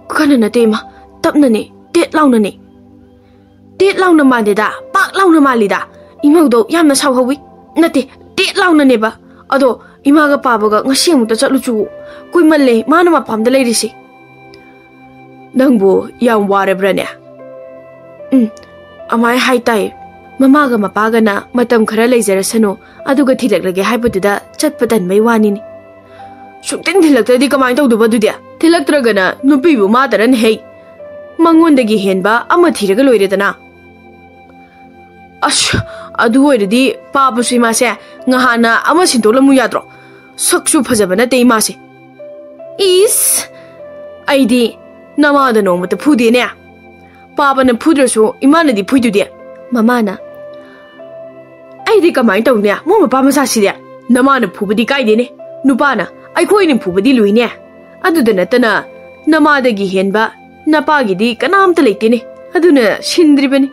ꯀꯟꯅ ꯅꯠꯇꯦ ꯏꯃꯥ, ꯇꯞꯅꯅꯦ, ꯇꯦꯠ ꯂꯥꯎꯅꯅꯦ꯫ ꯇꯦꯠ ꯂꯥꯎꯅ ꯃꯥꯟꯗꯦꯗ, ꯄꯥꯛ ꯂꯥꯎꯅ ꯃꯥꯜꯂꯤꯗ꯫ ꯏꯃꯧꯗꯣ ꯌꯥꯝꯅ ꯁꯥꯎꯍꯧꯋꯤ꯫ ꯅꯠꯇꯦ, ꯇꯦꯠ ꯂꯥꯎꯅꯅꯦꯕ꯫ ꯑꯗꯣ ꯏꯃꯥꯒ ꯄꯥꯕꯒ ꯉꯁꯤ ꯑꯃꯨꯛꯇ ꯆꯠꯂꯨꯆꯣ꯫ ꯀꯨꯏꯃꯜꯂꯦ ꯃꯥꯅ ꯃꯄꯥꯝꯗ ꯂꯩꯔꯤꯁꯦ꯫ ꯅꯪꯕꯨ ꯌꯥꯝ ꯋꯥꯔꯕ꯭ꯔꯅꯦ? ꯎꯝ, ꯑꯃꯥꯏ ꯍꯥꯏ ꯇꯥꯏ꯫ ꯃꯃꯥꯒ ꯃꯄꯥꯒꯅ ꯃꯇꯝ ꯈꯔ ꯂꯩꯖꯔꯁꯅꯨ, ꯑꯗꯨꯒ ꯊꯤꯜꯂꯛꯂꯒꯦ ꯍꯥꯏꯕꯗꯨꯗ ꯆꯠꯄ ꯇꯟꯕꯩ ꯋꯥꯅꯤꯅꯦ꯫ ꯁꯨꯛꯊꯤꯟ ꯊꯤꯜꯂꯛꯇ꯭ꯔꯗꯤ ꯀꯃꯥꯏ ꯇꯧꯗꯧꯕ ꯑꯗꯨꯗꯤ? ꯊꯤꯜꯂꯛꯇ꯭ꯔꯒꯅ ꯅꯨꯄꯤꯕꯨ ꯃꯥꯇꯔꯟ ꯍꯦꯛ ꯃꯉꯣꯟꯗꯒꯤ ꯍꯦꯟꯕ ꯑꯃ ꯊꯤꯔꯒ ꯂꯣꯏꯔꯦꯗꯅ꯫ ꯑꯁ, ꯑꯗꯨ ꯑꯣꯏꯔꯗꯤ ꯄꯥꯕꯁꯨ ꯏꯃꯥꯁꯦ ꯉꯍꯥꯟꯅ ꯑꯃ ꯁꯤꯟꯗꯣꯛꯂꯝꯃꯨ ꯌꯥꯗ꯭ꯔꯣ? ꯁꯛꯁꯨ ꯐꯖꯕ ꯅꯠꯇꯦ ꯏꯃꯥꯁꯦ꯫ ꯏꯁ, ꯑꯩꯗꯤ ꯅꯃꯥꯗ ꯅꯣꯡꯃꯇ ꯐꯨꯗꯦꯅꯦ꯫ ꯄꯥꯕꯅ ꯐꯨꯗ꯭ꯔꯁꯨ ꯏꯃꯥꯅꯗꯤ ꯐꯨꯏꯗꯨꯗꯤ꯫ ꯃꯃꯥꯅ, "ꯑꯩꯗꯤ ꯀꯃꯥꯏ ꯇꯧꯅꯤ? ꯃꯣꯏ ꯃꯄꯥ ꯃꯆꯥꯁꯤꯗꯤ ꯅꯃꯥꯅ ꯐꯨꯕꯗꯤ ꯀꯥꯏꯗꯦꯅꯦ꯫ ꯅꯨꯄꯥꯅ ꯑꯩꯈꯣꯏꯅ ꯐꯨꯕꯗꯤ ꯂꯨꯏꯅꯦ꯫ ꯑꯗꯨꯗ ꯅꯠꯇꯅ ꯅꯃꯥꯗꯒꯤ ꯍꯦꯟꯕ ꯅꯄꯥꯒꯤꯗꯤ ꯀꯅꯥꯝꯇ ꯂꯩꯇꯦꯅꯦ꯫ ꯑꯗꯨꯅ ꯁꯤꯟꯗ꯭ꯔꯤꯕꯅꯤ꯫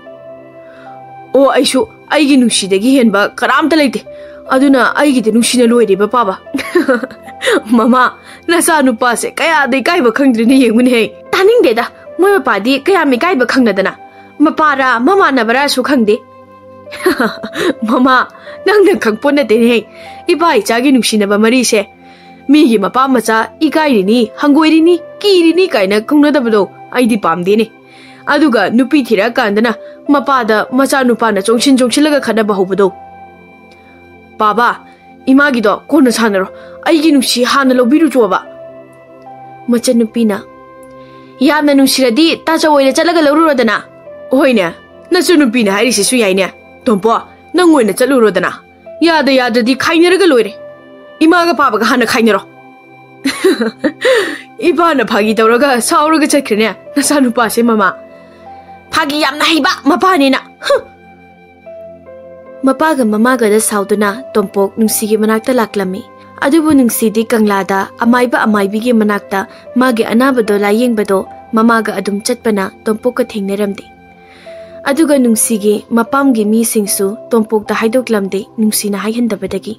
ꯑꯣ, ꯑꯩꯁꯨ ꯑꯩꯒꯤ ꯅꯨꯡꯁꯤꯗꯒꯤ ꯍꯦꯟꯕ ꯀꯅꯥꯝꯇ ꯂꯩꯇꯦ꯫ ꯑꯗꯨꯅ ꯑꯩꯒꯤꯗꯤ ꯅꯨꯡꯁꯤꯅ ꯂꯣꯏꯔꯦꯕ ꯄꯥꯕ꯫" "ꯃꯃꯥ, ꯅꯆꯥ ꯅꯨꯄꯥꯁꯦ ꯀꯌꯥꯗ ꯏꯀꯥꯏꯕ ꯈꯪꯗ꯭ꯔꯤꯅꯦ ꯌꯦꯡꯉꯨꯅꯦꯍꯦ꯫" "ꯇꯥꯅꯤꯡꯗꯦꯗ, ꯃꯣꯏ ꯃꯄꯥꯗꯤ ꯀꯌꯥꯝ ꯏꯀꯥꯏꯕ ꯈꯪꯅꯗꯅ꯫ ꯃꯄꯥꯔꯥ ꯃꯃꯥꯟꯅꯕꯔꯥꯁꯨ ꯈꯪꯗꯦ꯫" "ꯃꯃꯥ, ꯅꯪꯅ ꯈꯪꯄꯣꯠ ꯅꯠꯇꯦꯅꯦꯍꯦ꯫ ꯏꯄꯥ ꯏꯆꯥꯒꯤ ꯅꯨꯡꯁꯤꯅꯕ ꯃꯔꯤꯁꯦ ꯃꯤꯒꯤ ꯃꯄꯥ ꯃꯆꯥ ꯏꯀꯥꯏꯔꯤꯅꯤ, ꯍꯪꯒꯣꯏꯔꯤꯅꯤ, ꯀꯤꯔꯤꯅꯤ ꯀꯥꯏꯅ ꯀꯧꯅꯗꯕꯗꯣ ꯑꯩꯗꯤ ꯄꯥꯝꯗꯦꯅꯦ꯫ ꯑꯗꯨꯒ ꯅꯨꯄꯤ ꯊꯤꯔꯛꯑꯀꯥꯟꯗꯅ ꯃꯄꯥꯗ ꯃꯆꯥꯅꯨꯄꯥꯅ ꯆꯣꯡꯁꯤꯟ ꯆꯣꯡꯁꯤꯜꯂꯒ ꯈꯠꯅꯕ ꯍꯧꯕꯗꯣ꯫" "ꯄꯥꯕ, ꯏꯃꯥꯒꯤꯗꯣ ꯀꯣꯟꯅ ꯁꯥꯟꯅꯔꯣ꯫ ꯑꯩꯒꯤ ꯅꯨꯡꯁꯤ ꯍꯥꯟꯅ ꯂꯧꯕꯤꯔꯨꯆꯣꯕ꯫" ꯃꯆꯟꯅꯨꯄꯤꯅ, "ꯌꯥꯝꯅ ꯅꯨꯡꯁꯤꯔꯗꯤ ꯇꯥꯆꯧ ꯑꯣꯏꯅ ꯆꯠꯂꯒ ꯂꯧꯔꯨꯔꯣꯗꯅ꯫" "ꯍꯣꯏꯅꯦ, ꯅꯆꯟꯅꯨꯄꯤꯅ ꯍꯥꯏꯔꯤꯁꯤꯁꯨ ꯌꯥꯏꯅꯦ꯫ ꯇꯣꯝꯄꯣ, ꯅꯪ ꯑꯣꯏꯅ ꯆꯠꯂꯨꯔꯣꯗꯅ꯫ ꯌꯥꯗ ꯌꯥꯗ꯭ꯔꯗꯤ ꯈꯥꯏꯅꯔꯒ ꯂꯣꯏꯔꯦ꯫ ꯏꯃꯥꯒ ꯄꯥꯕꯒ ꯍꯥꯟꯅ ꯈꯥꯏꯅꯔꯣ꯫" "ꯏꯄꯥꯅ ꯐꯥꯒꯤ ꯇꯧꯔꯒ ꯁꯥꯎꯔꯒ ꯆꯠꯈ꯭ꯔꯦꯅꯦ ꯅꯆꯥꯅꯨꯄꯥꯁꯦ ꯃꯃꯥ꯫ ꯐꯥꯒꯤ ꯌꯥꯝꯅ ꯍꯩꯕ ꯃꯄꯥꯅꯤꯅ꯫ ꯍꯨꯝ!" ꯃꯄꯥꯒ ꯃꯃꯥꯒꯗ ꯁꯥꯎꯗꯨꯅ ꯇꯣꯝꯄꯣꯛ ꯅꯨꯡꯁꯤꯒꯤ ꯃꯅꯥꯛꯇ ꯂꯥꯛꯂꯝꯃꯤ꯫ ꯑꯗꯨꯕꯨ ꯅꯨꯡꯁꯤꯗꯤ ꯀꯪꯂꯥꯗ ꯑꯃꯥꯏꯕ ꯑꯃꯥꯏꯕꯤꯒꯤ ꯃꯅꯥꯛꯇ ꯃꯥꯒꯤ ꯑꯅꯥꯕꯗꯣ ꯂꯥꯌꯦꯡꯕꯗꯣ ꯃꯃꯥꯒ ꯑꯗꯨꯝ ꯆꯠꯄꯅ ꯇꯣꯝꯄꯣꯛꯀ ꯊꯦꯡꯅꯔꯝꯗꯦ꯫ ꯑꯗꯨꯒ ꯅꯨꯡꯁꯤꯒꯤ ꯃꯄꯥꯝꯒꯤ ꯃꯤꯁꯤꯡꯁꯨ ꯇꯣꯝꯄꯣꯛꯇ ꯍꯥꯏꯗꯣꯛꯂꯝꯗꯦ, ꯅꯨꯡꯁꯤꯅ ꯍꯥꯏꯍꯟꯗꯕꯗꯒꯤ꯫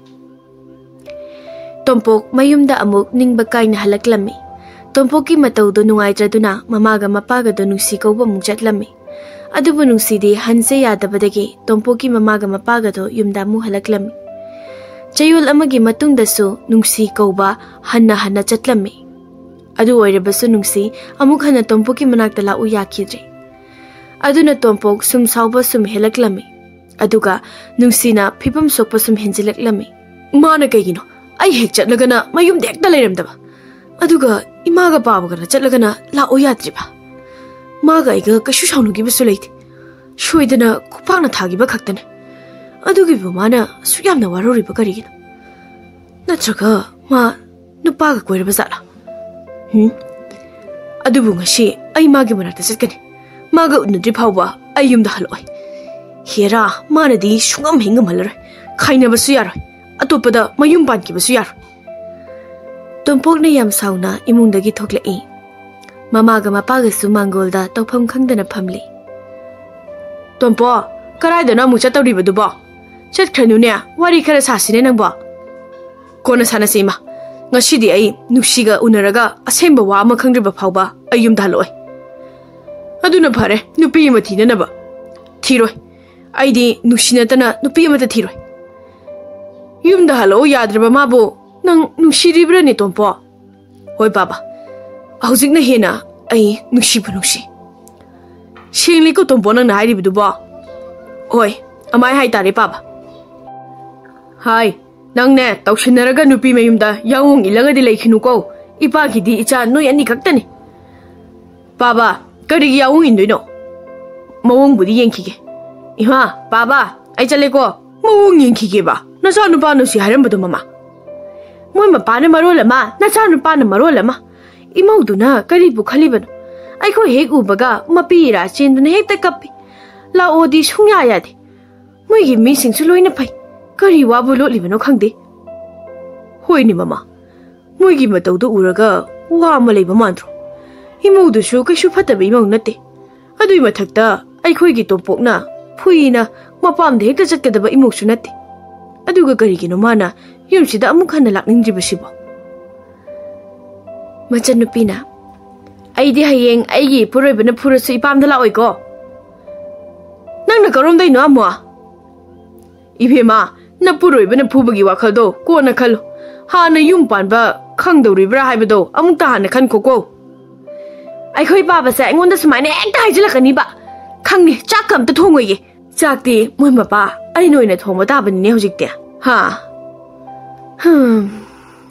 ꯇꯣꯝꯄꯣꯛ ꯃꯌꯨꯝꯗ ꯑꯃꯨꯛ ꯅꯤꯡꯕ ꯀꯥꯏꯅ ꯍꯜꯂꯛꯂꯝꯃꯤ꯫ ꯇꯣꯝꯄꯣꯛꯀꯤ ꯃꯇꯧꯗꯣ ꯅꯨꯡꯉꯥꯏꯇ꯭ꯔꯗꯨꯅ ꯃꯃꯥꯒ ꯃꯄꯥꯒꯗꯣ ꯅꯨꯡꯁꯤ ꯀꯧꯕ ꯑꯃꯨꯛ ꯆꯠꯂꯝꯃꯤ꯫ ꯑꯗꯨꯕꯨ ꯅꯨꯡꯁꯤꯗꯤ ꯍꯟꯁꯦ ꯌꯥꯗꯕꯗꯒꯤ ꯇꯣꯝꯄꯣꯛꯀꯤ ꯃꯃꯥꯒ ꯃꯄꯥꯒꯗꯣ ꯌꯨꯝꯗ ꯑꯃꯨꯛ ꯍꯜꯂꯛꯂꯝꯃꯤ꯫ ꯆꯌꯣꯜ ꯑꯃꯒꯤ ꯃꯇꯨꯡꯗꯁꯨ ꯅꯨꯡꯁꯤ ꯀꯧꯕ ꯍꯟꯅ ꯍꯟꯅ ꯆꯠꯂꯝꯃꯤ꯫ ꯑꯗꯨ ꯑꯣꯏꯔꯕꯁꯨ ꯅꯨꯡꯁꯤ ꯑꯃꯨꯛ ꯍꯟꯅ ꯇꯣꯝꯄꯣꯛꯀꯤ ꯃꯅꯥꯛꯇ ꯂꯥꯛꯎ ꯌꯥꯈꯤꯗ꯭ꯔꯦ꯫ ꯑꯗꯨꯅ ꯇꯣꯝꯄꯣꯛ ꯁꯨꯝ ꯁꯥꯎꯕ ꯁꯨꯝ ꯍꯦꯜꯂꯛꯂꯝꯃꯤ꯫ ꯑꯗꯨꯒ ꯅꯨꯡꯁꯤꯅ ꯐꯤꯕꯝ ꯁꯣꯛꯄ ꯁꯨꯝ ꯍꯦꯟꯖꯤꯜꯂꯛꯂꯝꯃꯤ꯫ ꯃꯥꯅ ꯀꯩꯒꯤꯅꯣ ꯑꯩ ꯍꯦꯛ ꯆꯠꯂꯒꯅ ꯃꯌꯨꯝꯗ ꯍꯦꯛꯇ ꯂꯩꯔꯝꯗꯕ? ꯑꯗꯨꯒ ꯏꯃꯥꯒ ꯄꯥꯕꯒꯅ ꯆꯠꯂꯒꯅ ꯂꯥꯛꯑꯣ ꯌꯥꯗ꯭ꯔꯤꯕ? ꯃꯥꯒ ꯑꯩꯒ ꯀꯩꯁꯨ ꯁꯥꯎꯅꯈꯤꯕꯁꯨ ꯂꯩꯇꯦ꯫ ꯁꯣꯏꯗꯅ ꯈꯨꯄꯥꯛꯅ ꯊꯥꯈꯤꯕ ꯈꯛꯇꯅꯦ꯫ ꯑꯗꯨꯒꯤꯕꯨ ꯃꯥꯅ ꯑꯁꯨꯛ ꯌꯥꯝꯅ ꯋꯥꯔꯧꯔꯤꯕ ꯀꯔꯤꯒꯤꯅꯣ? ꯅꯠꯇ꯭ꯔꯒ ꯃꯥ ꯅꯨꯄꯥꯒ ꯀꯣꯏꯔꯕ ꯖꯥꯠꯂꯥ? ꯎꯝ? ꯑꯗꯨꯕꯨ ꯉꯁꯤ ꯑꯩ ꯃꯥꯒꯤ ꯃꯅꯥꯛꯇ ꯆꯠꯀꯅꯤ꯫ ꯃꯥꯒ ꯎꯅꯗ꯭ꯔꯤ ꯐꯥꯎꯕ ꯑꯩ ꯌꯨꯝꯗ ꯍꯜꯂꯛꯑꯣꯏ꯫ ꯍꯦꯔꯥ, ꯃꯥꯅꯗꯤ ꯁꯨꯡꯉꯝ ꯍꯦꯛ ꯉꯝꯍꯜꯂꯔꯣꯏ꯫ ꯈꯥꯏꯅꯕꯁꯨ ꯌꯥꯔꯣꯏ꯫ ꯑꯇꯣꯞꯄꯗ ꯃꯌꯨꯝ ꯄꯥꯟꯈꯤꯕꯁꯨ ꯌꯥꯔꯣꯏ꯫ ꯇꯣꯝꯄꯣꯛꯅ ꯌꯥꯝ ꯁꯥꯎꯅ ꯏꯃꯨꯡꯗꯒꯤ ꯊꯣꯛꯂꯛꯏ꯫ ꯃꯃꯥꯒ ꯃꯄꯥꯒꯁꯨ ꯃꯥꯡꯒꯣꯜꯗ ꯇꯧꯐꯝ ꯈꯪꯗꯅ ꯐꯝꯂꯤ꯫ ꯇꯣꯝꯄꯣ, ꯀꯗꯥꯏꯗꯅꯣ ꯑꯃꯨꯛ ꯆꯠꯇꯧꯔꯤꯕꯗꯨꯕꯣ? ꯆꯠꯈ꯭ꯔꯅꯨꯅꯦ, ꯋꯥꯔꯤ ꯈꯔ ꯁꯥꯁꯤꯅꯦ ꯅꯪꯕꯣ꯫ ꯀꯣꯟꯅ ꯁꯥꯟꯅꯁꯤ ꯏꯃꯥ꯫ ꯉꯁꯤꯗꯤ ꯑꯩ ꯅꯨꯡꯁꯤꯒ ꯎꯅꯔꯒ ꯑꯁꯦꯡꯕ ꯋꯥ ꯑꯃ ꯈꯪꯗ꯭ꯔꯤꯕ ꯐꯥꯎꯕ ꯑꯩ ꯌꯨꯝꯗ ꯍꯜꯂꯛꯑꯣꯏ꯫ ꯑꯗꯨꯅ ꯐꯔꯦ, ꯅꯨꯄꯤ ꯑꯃ ꯊꯤꯅꯅꯕ꯫ ꯊꯤꯔꯣꯏ꯫ ꯑꯩꯗꯤ ꯅꯨꯡꯁꯤ ꯅꯠꯇꯅ ꯅꯨꯄꯤ ꯑꯃꯠꯇ ꯊꯤꯔꯣꯏ꯫ ꯌꯨꯝꯗ ꯍꯜꯂꯛꯑꯣ ꯌꯥꯗ꯭ꯔꯕ ꯃꯥꯕꯨ ꯅꯪ ꯅꯨꯡꯁꯤꯔꯤꯕ꯭ꯔꯅꯦ, ꯇꯣꯝꯄꯣ? ꯍꯣꯏ ꯄꯥꯕ, ꯍꯧꯖꯤꯛꯅ ꯍꯦꯟꯅ ꯑꯩ ꯅꯨꯡꯁꯤꯕꯨ ꯅꯨꯡꯁꯤ꯫ ꯁꯦꯡꯂꯤꯀꯣ ꯇꯣꯝꯄꯣ ꯅꯪꯅ ꯍꯥꯏꯔꯤꯕꯗꯨꯕꯣ? ꯍꯣꯏ, ꯑꯃꯥꯏ ꯍꯥꯏꯇꯥꯔꯦ ꯄꯥꯕ꯫ ꯍꯥꯏ, ꯅꯪꯅꯦ ꯇꯧꯁꯤꯟꯅꯔꯒ ꯅꯨꯄꯤ ꯃꯌꯨꯝꯗ ꯌꯥꯑꯣꯡ ꯏꯜꯂꯒꯗꯤ ꯂꯩꯈꯤꯅꯨꯀꯣ꯫ ꯏꯄꯥꯒꯤꯗꯤ ꯏꯆꯥ ꯅꯣꯏ ꯑꯅꯤ ꯈꯛꯇꯅꯤ꯫ ꯄꯥꯕ, ꯀꯔꯤꯒꯤ ꯌꯥꯑꯣꯡ ꯏꯟꯗꯣꯏꯅꯣ? ꯃꯑꯣꯡꯕꯨꯗꯤ ꯌꯦꯡꯈꯤꯒꯦ꯫ ꯏꯃꯥ, ꯄꯥꯕ, ꯑꯩ ꯆꯠꯂꯦꯀꯣ꯫ ꯃꯑꯣꯡ ꯌꯦꯡꯈꯤꯒꯦꯕ? ꯅꯆꯥ ꯅꯨꯄꯥꯅ ꯁꯤ ꯍꯥꯏꯔꯝꯕꯗꯣ ꯃꯃꯥ꯫ ꯃꯣꯏ ꯃꯄꯥꯅ ꯃꯔꯣꯜ ꯑꯃ, ꯅꯆꯥ ꯅꯨꯄꯥꯅ ꯃꯔꯣꯜ ꯑꯃ꯫ ꯏꯃꯧꯗꯨꯅ ꯀꯔꯤꯕꯨ ꯈꯜꯂꯤꯕꯅꯣ? ꯑꯩꯈꯣꯏ ꯍꯦꯛ ꯎꯕꯒ ꯃꯄꯤ ꯏꯔꯥ ꯆꯦꯟꯗꯨꯅ ꯍꯦꯛꯇ ꯀꯞꯄꯤ꯫ ꯂꯥꯛꯑꯣꯗꯤ ꯁꯨꯡꯌꯥ ꯌꯥꯗꯦ꯫ ꯃꯣꯏꯒꯤ ꯃꯤꯁꯤꯡꯁꯨ ꯂꯣꯏꯅ ꯐꯩ꯫ ꯀꯔꯤ ꯋꯥꯕꯨ ꯂꯣꯠꯂꯤꯕꯅꯣ ꯈꯪꯗꯦ꯫ ꯍꯣꯏꯅꯦ ꯃꯃꯥ, ꯃꯣꯏꯒꯤ ꯃꯇꯧꯗꯨ ꯎꯔꯒ ꯋꯥ ꯑꯃ ꯂꯩꯕ ꯃꯥꯟꯗ꯭ꯔꯣ? ꯏꯃꯧꯗꯨꯁꯨ ꯀꯩꯁꯨ ꯐꯠꯇꯕ ꯏꯃꯧ ꯅꯠꯇꯦ꯫ ꯑꯗꯨꯏ ꯃꯊꯛꯇ ꯑꯩꯈꯣꯏꯒꯤ ꯇꯣꯝꯄꯣꯛꯅ ꯐꯨꯏꯅ ꯃꯄꯥꯝꯗ ꯍꯦꯛꯇ ꯆꯠꯀꯗꯕ ꯏꯃꯧꯁꯨ ꯅꯠꯇꯦ꯫ ꯑꯗꯨꯒ ꯀꯔꯤꯒꯤꯅꯣ ꯃꯥꯅ ꯌꯨꯝꯁꯤꯗ ꯑꯃꯨꯛ ꯍꯟꯅ ꯂꯥꯛꯅꯤꯡꯗ꯭ꯔꯤꯕꯁꯤꯕꯣ? ꯃꯆꯟꯅꯨꯄꯤꯅ, "ꯑꯩꯗꯤ ꯍꯌꯦꯡ ꯑꯩꯒꯤ ꯏꯄꯨꯔꯣꯏꯕꯅ ꯐꯨꯔꯁꯨ ꯏꯄꯥꯝꯗ ꯂꯥꯛꯑꯣꯏꯀꯣ꯫ ꯅꯪꯅ ꯀꯔꯣꯝꯗꯩꯅꯣ ꯑꯃꯨꯛ?" "ꯏꯕꯦꯝꯃ, ꯅꯄꯨꯔꯣꯏꯕꯅ ꯐꯨꯕꯒꯤ ꯋꯥꯈꯜꯗꯣ ꯀꯣꯟꯅ ꯈꯜꯂꯨ꯫ ꯍꯥꯟꯅ ꯌꯨꯝ ꯄꯥꯟꯕ ꯈꯪꯗꯧꯔꯤꯕ꯭ꯔꯥ ꯍꯥꯏꯕꯗꯣ ꯑꯃꯨꯛꯇ ꯍꯥꯟꯅ ꯈꯟꯈꯣꯀꯣ꯫ ꯑꯩꯈꯣꯏ ꯄꯥꯕꯁꯦ ꯑꯩꯉꯣꯟꯗ ꯁꯨꯃꯥꯏꯅ ꯍꯦꯛꯇ ꯍꯥꯏꯖꯤꯜꯂꯛꯀꯅꯤꯕ꯫ ꯈꯪꯅꯤ, ꯆꯥꯛꯀ ꯑꯝꯇ ꯊꯣꯡꯉꯣꯏꯒꯦ꯫ ꯆꯥꯛꯇꯤ ꯃꯣꯏ ꯃꯄꯥ ꯑꯩꯅ ꯑꯣꯏꯅ ꯊꯣꯡꯕ ꯇꯥꯕꯅꯤꯅꯦ ꯍꯧꯖꯤꯛꯇꯤ꯫ ꯍꯥ? ꯍꯝ,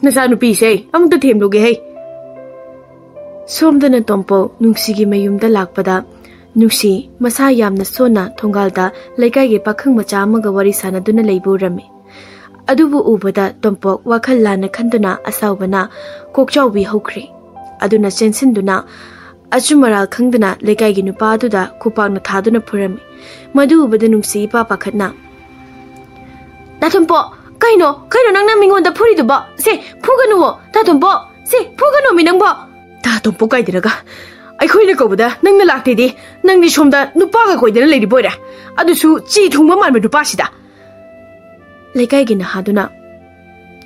ꯅꯆꯥꯅꯨꯄꯤꯁꯦ ꯑꯃꯨꯛꯇ ꯊꯦꯝꯂꯨꯒꯦ ꯍꯩ꯫" ꯁꯣꯝꯗꯅ ꯇꯣꯝꯄꯣꯛ ꯅꯨꯡꯁꯤꯒꯤ ꯃꯌꯨꯝꯗ ꯂꯥꯛꯄꯗ, ꯅꯨꯡꯁꯤ ꯃꯁꯥ ꯌꯥꯝꯅ ꯁꯣꯟꯅ ꯊꯣꯡꯒꯥꯜꯗ ꯂꯩꯀꯥꯏꯒꯤ ꯄꯥꯈꯪ ꯃꯆꯥ ꯑꯃꯒ ꯋꯥꯔꯤ ꯁꯥꯟꯅꯗꯨꯅ ꯂꯩꯕ ꯎꯔꯝꯃꯤ꯫ ꯑꯗꯨꯕꯨ ꯎꯕꯗ ꯇꯣꯝꯄꯣꯛ ꯋꯥꯈꯜ ꯂꯥꯟꯅ ꯈꯟꯗꯨꯅ ꯑꯁꯥꯎꯕꯅ ꯀꯣꯛꯆꯥꯎꯕꯤ ꯍꯧꯈ꯭ꯔꯦ꯫ ꯑꯗꯨꯅ ꯆꯦꯟꯁꯤꯟꯗꯨꯅ ꯑꯆꯨꯝ ꯑꯔꯥꯜ ꯈꯪꯗꯅ ꯂꯩꯀꯥꯏꯒꯤ ꯅꯨꯄꯥ ꯑꯗꯨꯗ ꯈꯨꯄꯥꯛꯅ ꯊꯥꯗꯨꯅ ꯐꯨꯔꯝꯃꯤ꯫ ꯃꯗꯨ ꯎꯕꯗ ꯅꯨꯡꯁꯤ ꯏꯄꯥ ꯄꯥꯈꯠꯅ, "ꯇꯥ ꯇꯣꯝꯄꯣꯛ, ꯀꯩꯅꯣ, ꯀꯩꯅꯣ ꯅꯪꯅ ꯃꯤꯉꯣꯟꯗ ꯐꯨꯔꯤꯗꯨꯕꯣ? ꯁꯦ, ꯐꯨꯒꯅꯨꯋꯣ, ꯇꯥ ꯇꯣꯝꯄꯣꯛ, ꯁꯦ, ꯐꯨꯒꯅꯣꯃꯤ ꯅꯪꯕꯣ!" "ꯇꯥ ꯇꯣꯝꯄꯣꯛ ꯀꯥꯏꯗꯔꯒ? ꯑꯩꯈꯣꯏꯅ ꯀꯧꯕꯗ ꯅꯪꯅ ꯂꯥꯛꯇꯦꯗꯤ, ꯅꯪꯗꯤ ꯁꯣꯝꯗ ꯅꯨꯄꯥꯒ ꯀꯣꯏꯗꯅ ꯂꯩꯔꯤꯕ ꯑꯣꯏꯔꯦ, ꯑꯗꯨꯁꯨ ꯆꯤ ꯊꯨꯡꯕ ꯃꯥꯟꯕ ꯅꯨꯄꯥꯁꯤꯗ!" ꯂꯩꯀꯥꯏꯒꯤ ꯅꯍꯥꯗꯨꯅ,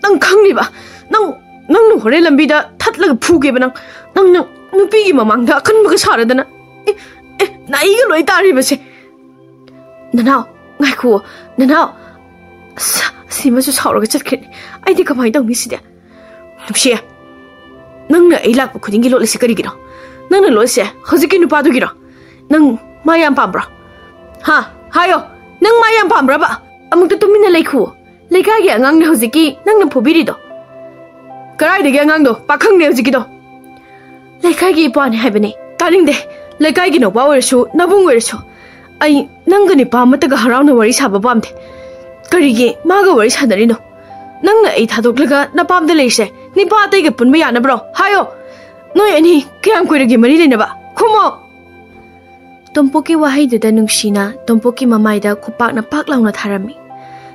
"ꯅꯪ ꯈꯪꯂꯤꯕ? ꯅꯪ, ꯅꯪꯅ ꯍꯣꯔꯦꯟ ꯂꯝꯕꯤꯗ ꯊꯠꯂꯒ ꯐꯨꯒꯦꯕ ꯅꯪ꯫ ꯅꯪ, ꯅꯪ ꯅꯨꯄꯤꯒꯤ ꯃꯃꯥꯡꯗ ꯑꯀꯟꯕꯒ ꯁꯥꯔꯗꯅ꯫ ꯑꯦ, ꯑꯦ, ꯅꯥꯏꯒ ꯂꯣꯏ ꯇꯥꯔꯤꯕꯁꯦ꯫ ꯅꯅꯥꯎ, ꯉꯥꯏꯈꯨꯑꯣ, ꯅꯅꯥꯎ꯫ ꯑꯁ, ꯑꯁꯤꯃꯁꯨ ꯁꯥꯎꯔꯒ ꯆꯠꯈ꯭ꯔꯦ꯫ ꯑꯩꯗꯤ ꯀꯃꯥꯏꯅ ꯇꯧꯅꯤ ꯁꯤꯗꯤ?" "ꯅꯨꯡꯁꯤ, ꯅꯪꯅ ꯑꯩ ꯂꯥꯛꯄ ꯈꯨꯗꯤꯡꯒꯤ ꯂꯣꯠꯂꯤꯁꯦ ꯀꯔꯤꯒꯤꯅꯣ? ꯅꯪꯅ ꯂꯣꯠꯂꯤꯁꯦ ꯍꯧꯖꯤꯛꯀꯤ ꯅꯨꯄꯥꯗꯨꯒꯤꯔꯣ? ꯅꯪ ꯃꯥ ꯌꯥꯝ ꯄꯥꯝꯕ꯭ꯔꯣ? ꯍꯥ? ꯍꯥꯏꯌꯣ, ꯅꯪ ꯃꯥ ꯌꯥꯝ ꯄꯥꯝꯕ꯭ꯔꯕ?" "ꯑꯃꯨꯛꯇ ꯇꯨꯃꯤꯟꯅ ꯂꯩꯈꯨꯑꯣ꯫ ꯂꯩꯀꯥꯏꯒꯤ ꯑꯉꯥꯡꯅꯦ ꯍꯧꯖꯤꯛꯀꯤ ꯅꯪꯅ ꯐꯨꯕꯤꯔꯤꯗꯣ꯫" "ꯀꯗꯥꯏꯗꯒꯤ ꯑꯉꯥꯡꯗꯣ? ꯄꯥꯈꯪꯅꯦ ꯍꯧꯖꯤꯛꯀꯤꯗꯣ꯫" "ꯂꯩꯀꯥꯏꯒꯤ ꯏꯄ꯭ꯋꯥꯅꯤ ꯍꯥꯏꯕꯅꯤ꯫" "ꯇꯥꯅꯤꯡꯗꯦ꯫ ꯂꯩꯀꯥꯏꯒꯤ ꯅꯧꯕ ꯑꯣꯏꯔꯁꯨ, ꯅꯕꯨꯡ ꯑꯣꯏꯔꯁꯨ, ꯑꯩ ꯅꯪꯒ ꯅꯤꯄꯥ ꯑꯃꯠꯇꯒ ꯍꯔꯥꯎꯅ ꯋꯥꯔꯤ ꯁꯥꯕ ꯄꯥꯝꯗꯦ꯫ ꯀꯔꯤꯒꯤ ꯃꯥꯒ ꯋꯥꯔꯤ ꯁꯥꯟꯅꯔꯤꯅꯣ? ꯅꯪꯅ ꯑꯩ ꯊꯥꯗꯣꯛꯂꯒ ꯅꯄꯥꯝꯗ ꯂꯩꯔꯤꯁꯦ ꯅꯤꯄꯥ ꯑꯇꯩꯒ ꯄꯨꯟꯕ ꯌꯥꯅꯕ꯭ꯔꯣ? ꯍꯥꯏꯌꯣ꯫ ꯅꯣꯏ ꯑꯅꯤ ꯀꯌꯥꯝ ꯀꯨꯏꯔꯒꯦ ꯃꯔꯤ ꯂꯩꯅꯕ? ꯈꯨꯝꯃꯣ!" ꯇꯣꯝꯄꯣꯛꯀꯤ ꯋꯥꯍꯩꯗꯨꯗ ꯅꯨꯡꯁꯤꯅ ꯇꯣꯝꯄꯣꯛꯀꯤ ꯃꯃꯥꯏꯗ ꯈꯨꯄꯥꯛꯅ ꯄꯥꯛ ꯂꯥꯎꯅ ꯊꯥꯔꯝꯃꯤ꯫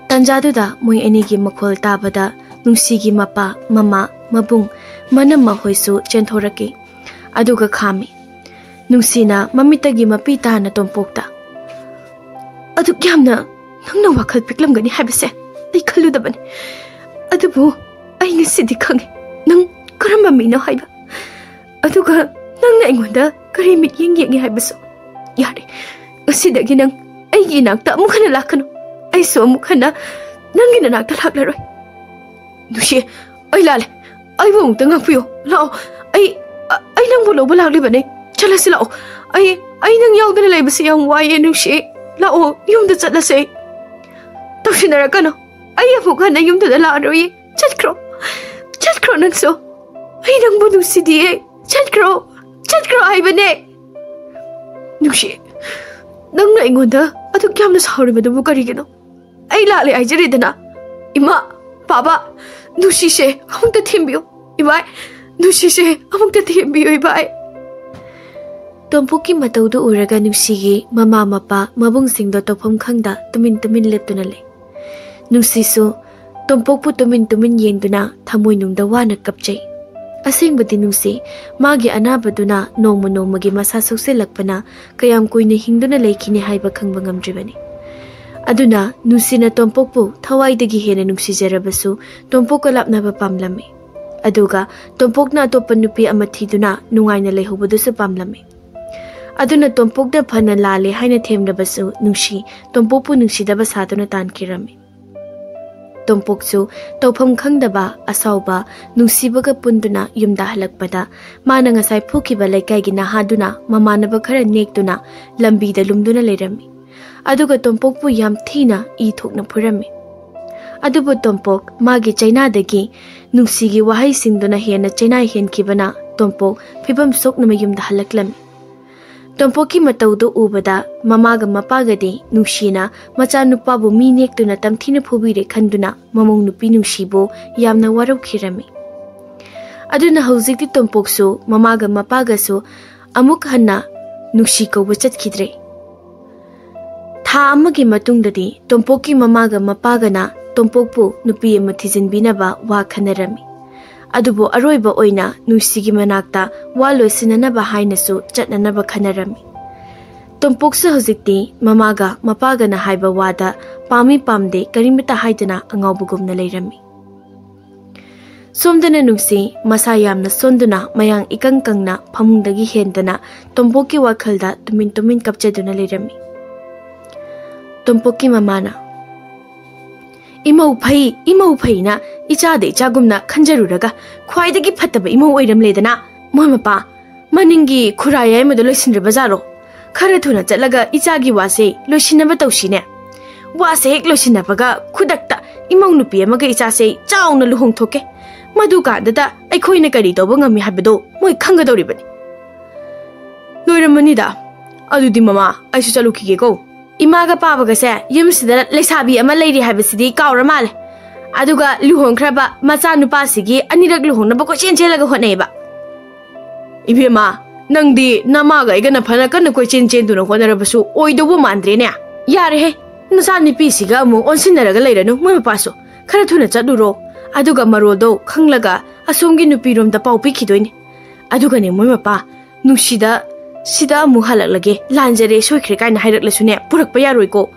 ꯇꯥꯟꯖꯥꯗꯨꯗ ꯃꯣꯏ ꯑꯅꯤꯒꯤ ꯃꯈꯣꯜ ꯇꯥꯕꯗ ꯅꯨꯡꯁꯤꯒꯤ ꯃꯄꯥ, ꯃꯃꯥ, ꯃꯕꯨꯡ, ꯃꯅꯝꯃ ꯍꯣꯏꯁꯨ ꯆꯦꯟꯊꯣꯔꯛꯈꯤ꯫ ꯑꯗꯨꯒ ꯈꯥꯝꯃꯤ꯫ ꯅꯨꯡꯁꯤꯅ ꯃꯃꯤꯠꯇꯒꯤ ꯃꯄꯤ ꯇꯥꯅ ꯇꯣꯝꯄꯣꯛꯇ, "ꯑꯗꯨꯛ ꯌꯥꯝꯅ ꯅꯪꯅ ꯋꯥꯈꯜ ꯄꯤꯛꯂꯝꯒꯅꯤ ꯍꯥꯏꯕꯁꯦ ꯑꯩ ꯈꯜꯂꯨꯗꯕꯅꯤ꯫ ꯑꯗꯨꯕꯨ ꯑꯩ ꯉꯁꯤꯗꯤ ꯈꯪꯉꯦ ꯅꯪ ꯀꯔꯝꯕ ꯃꯤꯅꯣ ꯍꯥꯏꯕ, ꯑꯗꯨꯒ ꯅꯪꯅ ꯑꯩꯉꯣꯟꯗ ꯀꯔꯤ ꯃꯤꯠꯌꯦꯡ ꯌꯦꯡꯉꯤ ꯍꯥꯏꯕꯁꯨ꯫ ꯌꯥꯔꯦ, ꯉꯁꯤꯗꯒꯤ ꯅꯪ ꯑꯩꯒꯤ ꯏꯅꯥꯛꯇ ꯑꯃꯨꯛ ꯍꯟꯅ ꯂꯥꯛꯀꯅꯨ꯫ ꯑꯩꯁꯨ ꯑꯃꯨꯛ ꯍꯟꯅ ꯅꯪꯒꯤ ꯅꯅꯥꯛꯇ ꯂꯥꯛꯂꯔꯣꯏ꯫ ꯅꯨꯡꯁꯤ, ꯑꯩ ꯂꯥꯜꯂꯦ꯫ ꯑꯩꯕꯨ ꯑꯃꯨꯛꯇ ꯉꯥꯛꯄꯤꯌꯨ꯫ ꯂꯥꯛꯑꯣ꯫ ꯑꯩ, ꯑ-, ꯑꯩ ꯅꯪꯕꯨ ꯂꯧꯕ ꯂꯥꯛꯂꯤꯕꯅꯦ꯫ ꯆꯠꯂꯁꯤ ꯂꯥꯛꯑꯣ꯫ ꯑꯩ, ꯑꯩ ꯅꯪ ꯌꯥꯎꯗꯅ ꯂꯩꯕꯁꯦ ꯌꯥꯝ ꯋꯥꯏꯌꯦ ꯅꯨꯡꯁꯤ꯫ ꯂꯥꯛꯑꯣ, ꯌꯨꯝꯗ ꯆꯠꯂꯁꯦ꯫ ꯇꯧꯁꯤꯟꯅꯔꯛꯀꯅꯨ꯫ ꯑꯩ ꯑꯃꯨꯛ ꯍꯟꯅ ꯌꯨꯝꯗꯨꯗ ꯂꯥꯛꯑꯔꯣꯏꯌꯦ꯫ ꯆꯠꯈ꯭ꯔꯣ꯫ ꯆꯠꯈ꯭ꯔꯣ ꯅꯪꯁꯨ꯫ ꯑꯩ ꯅꯪꯕꯨ ꯅꯨꯡꯁꯤꯗꯤꯌꯦ꯫ ꯆꯠꯈ꯭ꯔꯣ꯫ ꯆꯠꯈ꯭ꯔꯣ ꯍꯥꯏꯕꯅꯦ꯫ ꯅꯨꯡꯁꯤ, ꯅꯪꯅ ꯑꯩꯉꯣꯟꯗ ꯑꯗꯨꯛ ꯌꯥꯝꯅ ꯁꯥꯎꯔꯤꯕꯗꯨꯕꯨ ꯀꯔꯤꯒꯤꯅꯣ? ꯑꯩ ꯂꯥꯜꯂꯦ ꯍꯥꯏꯖꯔꯦꯗꯅ꯫ ꯏꯃꯥ, ꯄꯥꯕ, ꯅꯨꯡꯁꯤꯁꯦ ꯑꯃꯨꯛꯇ ꯊꯦꯝꯕꯤꯌꯨ꯫ ꯏꯕꯥꯏ, ꯅꯨꯡꯁꯤꯁꯦ ꯑꯃꯨꯛꯇ ꯊꯦꯝꯕꯤꯌꯨ, ꯏꯕꯥꯏ꯫ ꯇꯣꯝꯄꯣꯛꯀꯤ ꯃꯇꯧꯗꯨ ꯎꯔꯒ ꯅꯨꯡꯁꯤꯒꯤ ꯃꯃꯥ ꯃꯄꯥ ꯃꯕꯨꯡꯁꯤꯡꯗꯣ ꯇꯧꯐꯝ ꯈꯪꯗ ꯇꯨꯃꯤꯟ ꯇꯨꯃꯤꯟ ꯂꯦꯞꯇꯨꯅ ꯂꯩ꯫ ꯅꯨꯡꯁꯤꯁꯨ ꯇꯣꯝꯄꯣꯛꯄꯨ ꯇꯨꯃꯤꯟ ꯇꯨꯃꯤꯟ ꯌꯦꯡꯗꯨꯅ ꯊꯃꯣꯏꯅꯨꯡꯗ ꯋꯥꯅ ꯀꯞꯆꯩ꯫ ꯑꯁꯦꯡꯕꯗꯤ ꯅꯨꯡꯁꯤ, ꯃꯥꯒꯤ ꯑꯅꯥꯕꯗꯨꯅ ꯅꯣꯡꯃ ꯅꯣꯡꯃꯒꯤ ꯃꯁꯥ ꯁꯣꯛꯆꯤꯜꯂꯛꯄꯅ ꯀꯌꯥꯝ ꯀꯨꯏꯅ ꯍꯤꯡꯗꯨꯅ ꯂꯩꯈꯤꯅꯤ ꯍꯥꯏꯕ ꯈꯪꯕ ꯉꯝꯗ꯭ꯔꯤꯕꯅꯤ꯫ ꯑꯗꯨꯅ ꯅꯨꯡꯁꯤꯅ ꯇꯣꯝꯄꯣꯛꯄꯨ ꯊꯋꯥꯏꯗꯒꯤ ꯍꯦꯟꯅ ꯅꯨꯡꯁꯤꯖꯔꯕꯁꯨ ꯇꯣꯝꯄꯣꯛꯀ ꯂꯥꯞꯅꯕ ꯄꯥꯝꯂꯝꯃꯤ꯫ ꯑꯗꯨꯒ ꯇꯣꯝꯄꯣꯛꯅ ꯑꯇꯣꯞꯄ ꯅꯨꯄꯤ ꯑꯃ ꯊꯤꯗꯨꯅ ꯅꯨꯡꯉꯥꯏꯅ ꯂꯩꯍꯧꯕꯗꯨꯁꯨ ꯄꯥꯝꯂꯝꯃꯤ꯫ ꯑꯗꯨꯅ ꯇꯣꯝꯄꯣꯛꯅ ꯐꯅ ꯂꯥꯜꯂꯦ ꯍꯥꯏꯅ ꯊꯦꯝꯂꯕꯁꯨ ꯅꯨꯡꯁꯤ ꯇꯣꯝꯄꯣꯛꯄꯨ ꯅꯨꯡꯁꯤꯗꯕ ꯁꯥꯗꯨꯅ ꯇꯥꯟꯈꯤꯔꯝꯃꯤ꯫ ꯇꯣꯝꯄꯣꯛꯁꯨ ꯇꯧꯐꯝ ꯈꯪꯗꯕ ꯑꯁꯥꯎꯕ ꯅꯨꯡꯁꯤꯕꯒ ꯄꯨꯟꯗꯨꯅ ꯌꯨꯝꯗ ꯍꯜꯂꯛꯄꯗ ꯃꯥꯅ ꯉꯁꯥꯏ ꯐꯨꯈꯤꯕ ꯂꯩꯀꯥꯏꯒꯤ ꯅꯍꯥꯗꯨꯅ ꯃꯃꯥꯟꯅꯕ ꯈꯔ ꯅꯦꯛꯇꯨꯅ ꯂꯝꯕꯤꯗ ꯂꯨꯝꯗꯨꯅ ꯂꯩꯔꯝꯃꯤ꯫ ꯑꯗꯨꯒ ꯇꯣꯝꯄꯣꯛꯄꯨ ꯌꯥꯝ ꯊꯤꯅ ꯏ ꯊꯣꯛꯅ ꯐꯨꯔꯝꯃꯤ꯫ ꯑꯗꯨꯕꯨ ꯇꯣꯝꯄꯣꯛ ꯃꯥꯒꯤ ꯆꯩꯅꯥꯗꯒꯤ ꯅꯨꯡꯁꯤꯒꯤ ꯋꯥꯍꯩꯁꯤꯡꯗꯨꯅ ꯍꯦꯟꯅ ꯆꯩꯅꯥ ꯍꯦꯟꯈꯤꯕꯅ ꯇꯣꯝꯄꯣꯛ ꯐꯤꯕꯝ ꯁꯣꯛꯅ ꯃꯌꯨꯝꯗ ꯍꯜꯂꯛꯂꯝꯃꯤ꯫ ꯇꯣꯝꯄꯣꯛꯀꯤ ꯃꯇꯧꯗꯨ ꯎꯕꯗ ꯃꯃꯥꯒ ꯃꯄꯥꯒꯗꯤ ꯅꯨꯡꯁꯤꯅ ꯃꯆꯥꯅꯨꯄꯥꯕꯨ ꯃꯤ ꯅꯦꯛꯇꯨꯅ ꯇꯝꯊꯤꯅ ꯐꯨꯕꯤꯔꯦ ꯈꯟꯗꯨꯅ ꯃꯃꯧ ꯅꯨꯄꯤ ꯅꯨꯡꯁꯤꯕꯨ ꯌꯥꯝꯅ ꯋꯥꯔꯧꯈꯤꯔꯝꯃꯤ꯫ ꯑꯗꯨꯅ ꯍꯧꯖꯤꯛꯇꯤ ꯇꯣꯝꯄꯣꯛꯁꯨ ꯃꯃꯥꯒ ꯃꯄꯥꯒꯁꯨ ꯑꯃꯨꯛ ꯍꯟꯅ ꯅꯨꯡꯁꯤ ꯀꯧꯕ ꯆꯠꯈꯤꯗ꯭ꯔꯦ꯫ ꯊꯥ ꯑꯃꯒꯤ ꯃꯇꯨꯡꯗꯗꯤ ꯇꯣꯝꯄꯣꯛꯀꯤ ꯃꯃꯥꯒ ꯃꯄꯥꯒꯅ ꯇꯣꯝꯄꯣꯛꯄꯨ ꯅꯨꯄꯤ ꯑꯃ ꯊꯤꯖꯤꯟꯕꯤꯅꯕ ꯋꯥ ꯈꯟꯅꯔꯝꯃꯤ꯫ ꯑꯗꯨꯕꯨ ꯑꯔꯣꯏꯕ ꯑꯣꯏꯅ ꯅꯨꯡꯁꯤꯒꯤ ꯃꯅꯥꯛꯇ ꯋꯥ ꯂꯣꯏꯁꯤꯟꯅꯅꯕ ꯍꯥꯏꯅꯁꯨ ꯆꯠꯅꯅꯕ ꯈꯟꯅꯔꯝꯃꯤ꯫ ꯇꯣꯝꯄꯣꯛꯁꯨ ꯍꯧꯖꯤꯛꯇꯤ ꯃꯃꯥꯒ ꯃꯄꯥꯒꯅ ꯍꯥꯏꯕ ꯋꯥꯗ ꯄꯥꯝꯃꯤ ꯄꯥꯝꯗꯦ ꯀꯔꯤꯃꯇ ꯍꯥꯏꯗꯅ ꯑꯉꯥꯎꯕꯒꯨꯝꯅ ꯂꯩꯔꯝꯃꯤ꯫ ꯁꯣꯝꯗꯅ ꯅꯨꯡꯁꯤ ꯃꯁꯥ ꯌꯥꯝꯅ ꯁꯣꯟꯗꯨꯅ ꯃꯌꯥꯡ ꯏꯀꯪ ꯀꯪꯅ ꯐꯃꯨꯡꯗꯒꯤ ꯍꯦꯟꯗꯅ ꯇꯣꯝꯄꯣꯛꯀꯤ ꯋꯥꯈꯜꯗ ꯇꯨꯃꯤꯟ ꯇꯨꯃꯤꯟ ꯀꯞꯆꯗꯨꯅ ꯂꯩꯔꯝꯃꯤ꯫ ꯇꯣꯝꯄꯣꯛꯀꯤ ꯃꯃꯥꯅ, "ꯏꯃꯧ ꯐꯩ, ꯏꯃꯧ ꯐꯩꯅ ꯏꯆꯥꯗ ꯏꯆꯥꯒꯨꯝꯅ ꯈꯟꯖꯔꯨꯔꯒ ꯈ꯭ꯋꯥꯏꯗꯒꯤ ꯐꯠꯇꯕ ꯏꯃꯧ ꯑꯣꯏꯔꯝꯂꯦꯗꯅ꯫ ꯃꯣꯏ ꯃꯄꯥ, ꯃꯅꯤꯡꯒꯤ ꯈꯨꯔꯥ ꯌꯥꯏꯃꯗꯣ ꯂꯣꯏꯁꯤꯟꯗ꯭ꯔꯕ ꯖꯥꯔꯣ? ꯈꯔ ꯊꯨꯅ ꯆꯠꯂꯒ ꯏꯆꯥꯒꯤ ꯋꯥꯁꯦ ꯂꯣꯏꯁꯤꯟꯅꯕ ꯇꯧꯁꯤꯅꯦ꯫ ꯋꯥꯁꯦ ꯍꯦꯛ ꯂꯣꯏꯁꯤꯟꯅꯕꯒ ꯈꯨꯗꯛꯇ ꯏꯃꯧ ꯅꯨꯄꯤ ꯑꯃꯒ ꯏꯆꯥꯁꯦ ꯆꯥꯎꯅ ꯂꯨꯍꯣꯡꯊꯣꯛꯀꯦ꯫ ꯃꯗꯨꯀꯥꯟꯗꯗ ꯑꯩꯈꯣꯏꯅ ꯀꯔꯤ ꯇꯧꯕ ꯉꯝꯃꯤ ꯍꯥꯏꯕꯗꯣ ꯃꯣꯏ ꯈꯪꯒꯗꯧꯔꯤꯕꯅꯤ꯫" "ꯂꯣꯏꯔꯝꯃꯅꯤꯗ꯫ ꯑꯗꯨꯗꯤ ꯃꯃꯥ, ꯑꯩꯁꯨ ꯆꯠꯂꯨꯈꯤꯒꯦꯀꯣ꯫ ꯏꯃꯥꯒ ꯄꯥꯕꯒꯁꯦ ꯌꯨꯝꯁꯤꯗ ꯂꯩꯁꯥꯕꯤ ꯑꯃ ꯂꯩꯔꯤ ꯍꯥꯏꯕꯁꯤꯗꯤ ꯀꯥꯎꯔ ꯃꯥꯜꯂꯦ꯫ ꯑꯗꯨꯒ ꯂꯨꯍꯣꯡꯈ꯭ꯔꯕ ꯃꯆꯥꯅꯨꯄꯥꯁꯤꯒꯤ ꯑꯅꯤꯔꯛ ꯂꯨꯍꯣꯡꯅꯕ ꯀꯣꯏꯆꯦꯟ ꯆꯦꯜꯂꯒ ꯍꯣꯠꯅꯩꯕ꯫" "ꯏꯕꯦꯝꯃ, ꯅꯪꯗꯤ ꯅꯃꯥꯒ ꯑꯩꯒꯅ ꯐꯅ ꯀꯟꯅ ꯀꯣꯏꯆꯦꯟ ꯆꯦꯟꯗꯨꯅ ꯍꯣꯠꯅꯔꯕꯁꯨ ꯑꯣꯏꯗꯧꯕ ꯃꯥꯟꯗ꯭ꯔꯦꯅꯦ꯫ ꯌꯥꯔꯦꯍꯦ, ꯅꯆꯥꯅꯨꯄꯤꯁꯤꯒ ꯑꯃꯨꯛ ꯑꯣꯟꯁꯤꯟꯅꯔꯒ ꯂꯩꯔꯅꯨ꯫ ꯃꯣꯏ ꯃꯄꯥꯁꯨ ꯈꯔ ꯊꯨꯅ ꯆꯠꯂꯨꯔꯣ꯫ ꯑꯗꯨꯒ ꯃꯔꯣꯜꯗꯣ ꯈꯪꯂꯒ ꯑꯁꯣꯝꯒꯤ ꯅꯨꯄꯤꯔꯣꯝꯗ ꯄꯥꯎ ꯄꯤꯈꯤꯗꯣꯏꯅꯦ꯫ ꯑꯗꯨꯒꯅꯦ ꯃꯣꯏ ꯃꯄꯥ, ꯅꯨꯡꯁꯤꯗ ꯁꯤꯗ ꯑꯃꯨꯛ ꯍꯜꯂꯛꯂꯒꯦ, ꯂꯥꯟꯖꯔꯦ, ꯁꯣꯏꯈ꯭ꯔꯦ ꯀꯥꯏꯅ ꯍꯥꯏꯔꯛꯂꯁꯨꯅꯦ, ꯄꯨꯔꯛꯄ ꯌꯥꯔꯣꯏꯀꯣ꯫"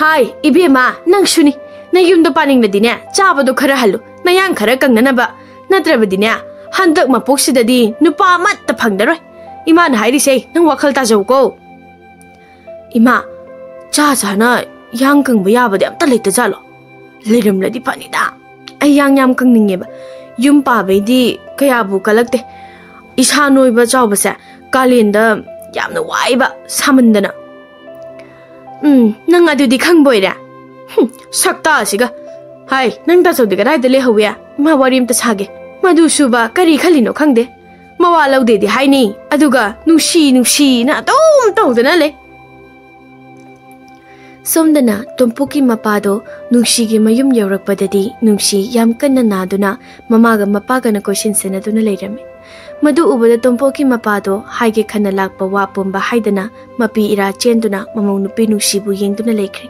"ꯍꯥꯏ, ꯏꯕꯦꯝꯃ, ꯅꯪꯁꯨꯅꯤ꯫ ꯅꯌꯨꯝꯗꯣ ꯄꯥꯅꯤꯡꯂꯗꯤꯅꯦ, ꯆꯥꯕꯗꯣ ꯈꯔ ꯍꯜꯂꯨ, ꯅꯌꯥꯡ ꯈꯔ ꯀꯪꯅꯅꯕ꯫ ꯅꯠꯇ꯭ꯔꯕꯗꯤꯅꯦ, ꯍꯟꯗꯛ ꯃꯄꯣꯛꯁꯤꯗꯗꯤ ꯅꯨꯄꯥ ꯑꯃꯠꯇ ꯐꯪꯗꯔꯣꯏ꯫ ꯏꯃꯥꯅ ꯍꯥꯏꯔꯤꯁꯦ ꯅꯪ ꯋꯥꯈꯜ ꯇꯥꯖꯧꯀꯣ꯫" "ꯏꯃꯥ, ꯆꯥ ꯆꯥꯅ ꯌꯥꯡ ꯀꯪꯕ ꯌꯥꯕꯗꯤ ꯑꯝꯇ ꯂꯩꯇꯖꯥꯠꯂꯣ? ꯂꯩꯔꯝꯂꯗꯤ ꯐꯅꯤꯗ꯫ ꯑꯩ ꯌꯥꯡ ꯌꯥꯝ ꯀꯪꯅꯤꯡꯉꯦꯕ꯫ ꯌꯨꯝ ꯄꯥꯕꯩꯗꯤ ꯀꯌꯥꯕꯨ ꯀꯜꯂꯛꯇꯦ꯫ ꯏꯁꯥ ꯅꯣꯏꯕ ꯆꯥꯎꯕꯁꯦ ꯀꯥꯂꯦꯟꯗ ꯌꯥꯝꯅ ꯋꯥꯏꯕ, ꯁꯥꯃꯟꯗꯅ꯫" "ꯎꯝ, ꯅꯪ ꯑꯗꯨꯗꯤ ꯈꯪꯕꯣꯏꯔꯦ꯫ ꯍꯨꯝ, ꯁꯛꯇꯥꯁꯤꯒ꯫ ꯍꯥꯏ, ꯅꯪ ꯇꯥꯆꯧꯗꯤ ꯀꯗꯥꯏꯗ ꯂꯩꯍꯧꯏ? ꯏꯃꯥ ꯋꯥꯔꯤ ꯑꯝꯇ ꯁꯥꯒꯦ꯫ ꯃꯗꯨ ꯁꯨꯕ ꯀꯔꯤ ꯈꯜꯂꯤꯅꯣ ꯈꯪꯗꯦ꯫ ꯃꯋꯥ ꯂꯧꯗꯦꯗꯤ ꯍꯥꯏꯅꯤ, ꯑꯗꯨꯒ ꯅꯨꯡꯁꯤ ꯅꯨꯡꯁꯤꯅ ꯑꯗꯨꯝ ꯇꯧꯗꯅ ꯂꯩ꯫" ꯁꯣꯝꯗꯅ ꯇꯣꯝꯄꯣꯛꯀꯤ ꯃꯄꯥꯗꯣ ꯅꯨꯡꯁꯤꯒꯤ ꯃꯌꯨꯝ ꯌꯧꯔꯛꯄꯗꯗꯤ ꯅꯨꯡꯁꯤ ꯌꯥꯝ ꯀꯟꯅ ꯅꯥꯗꯨꯅ ꯃꯃꯥꯒ ꯃꯄꯥꯒꯅ ꯀꯣꯏꯁꯤꯟ ꯁꯦꯟꯅꯗꯨꯅ ꯂꯩꯔꯝꯃꯤ꯫ ꯃꯗꯨ ꯎꯕꯗ ꯇꯣꯝꯄꯣꯛꯀꯤ ꯃꯄꯥꯗꯣ ꯍꯥꯏꯒꯦ ꯈꯟꯅ ꯂꯥꯛꯄ ꯋꯥ ꯄꯨꯝꯕ ꯍꯥꯏꯗꯅ ꯃꯄꯤ ꯏꯔꯥ ꯆꯦꯟꯗꯨꯅ ꯃꯃꯧ ꯅꯨꯄꯤ ꯅꯨꯡꯁꯤꯕꯨ ꯌꯦꯡꯗꯨꯅ ꯂꯩꯈ꯭ꯔꯦ꯫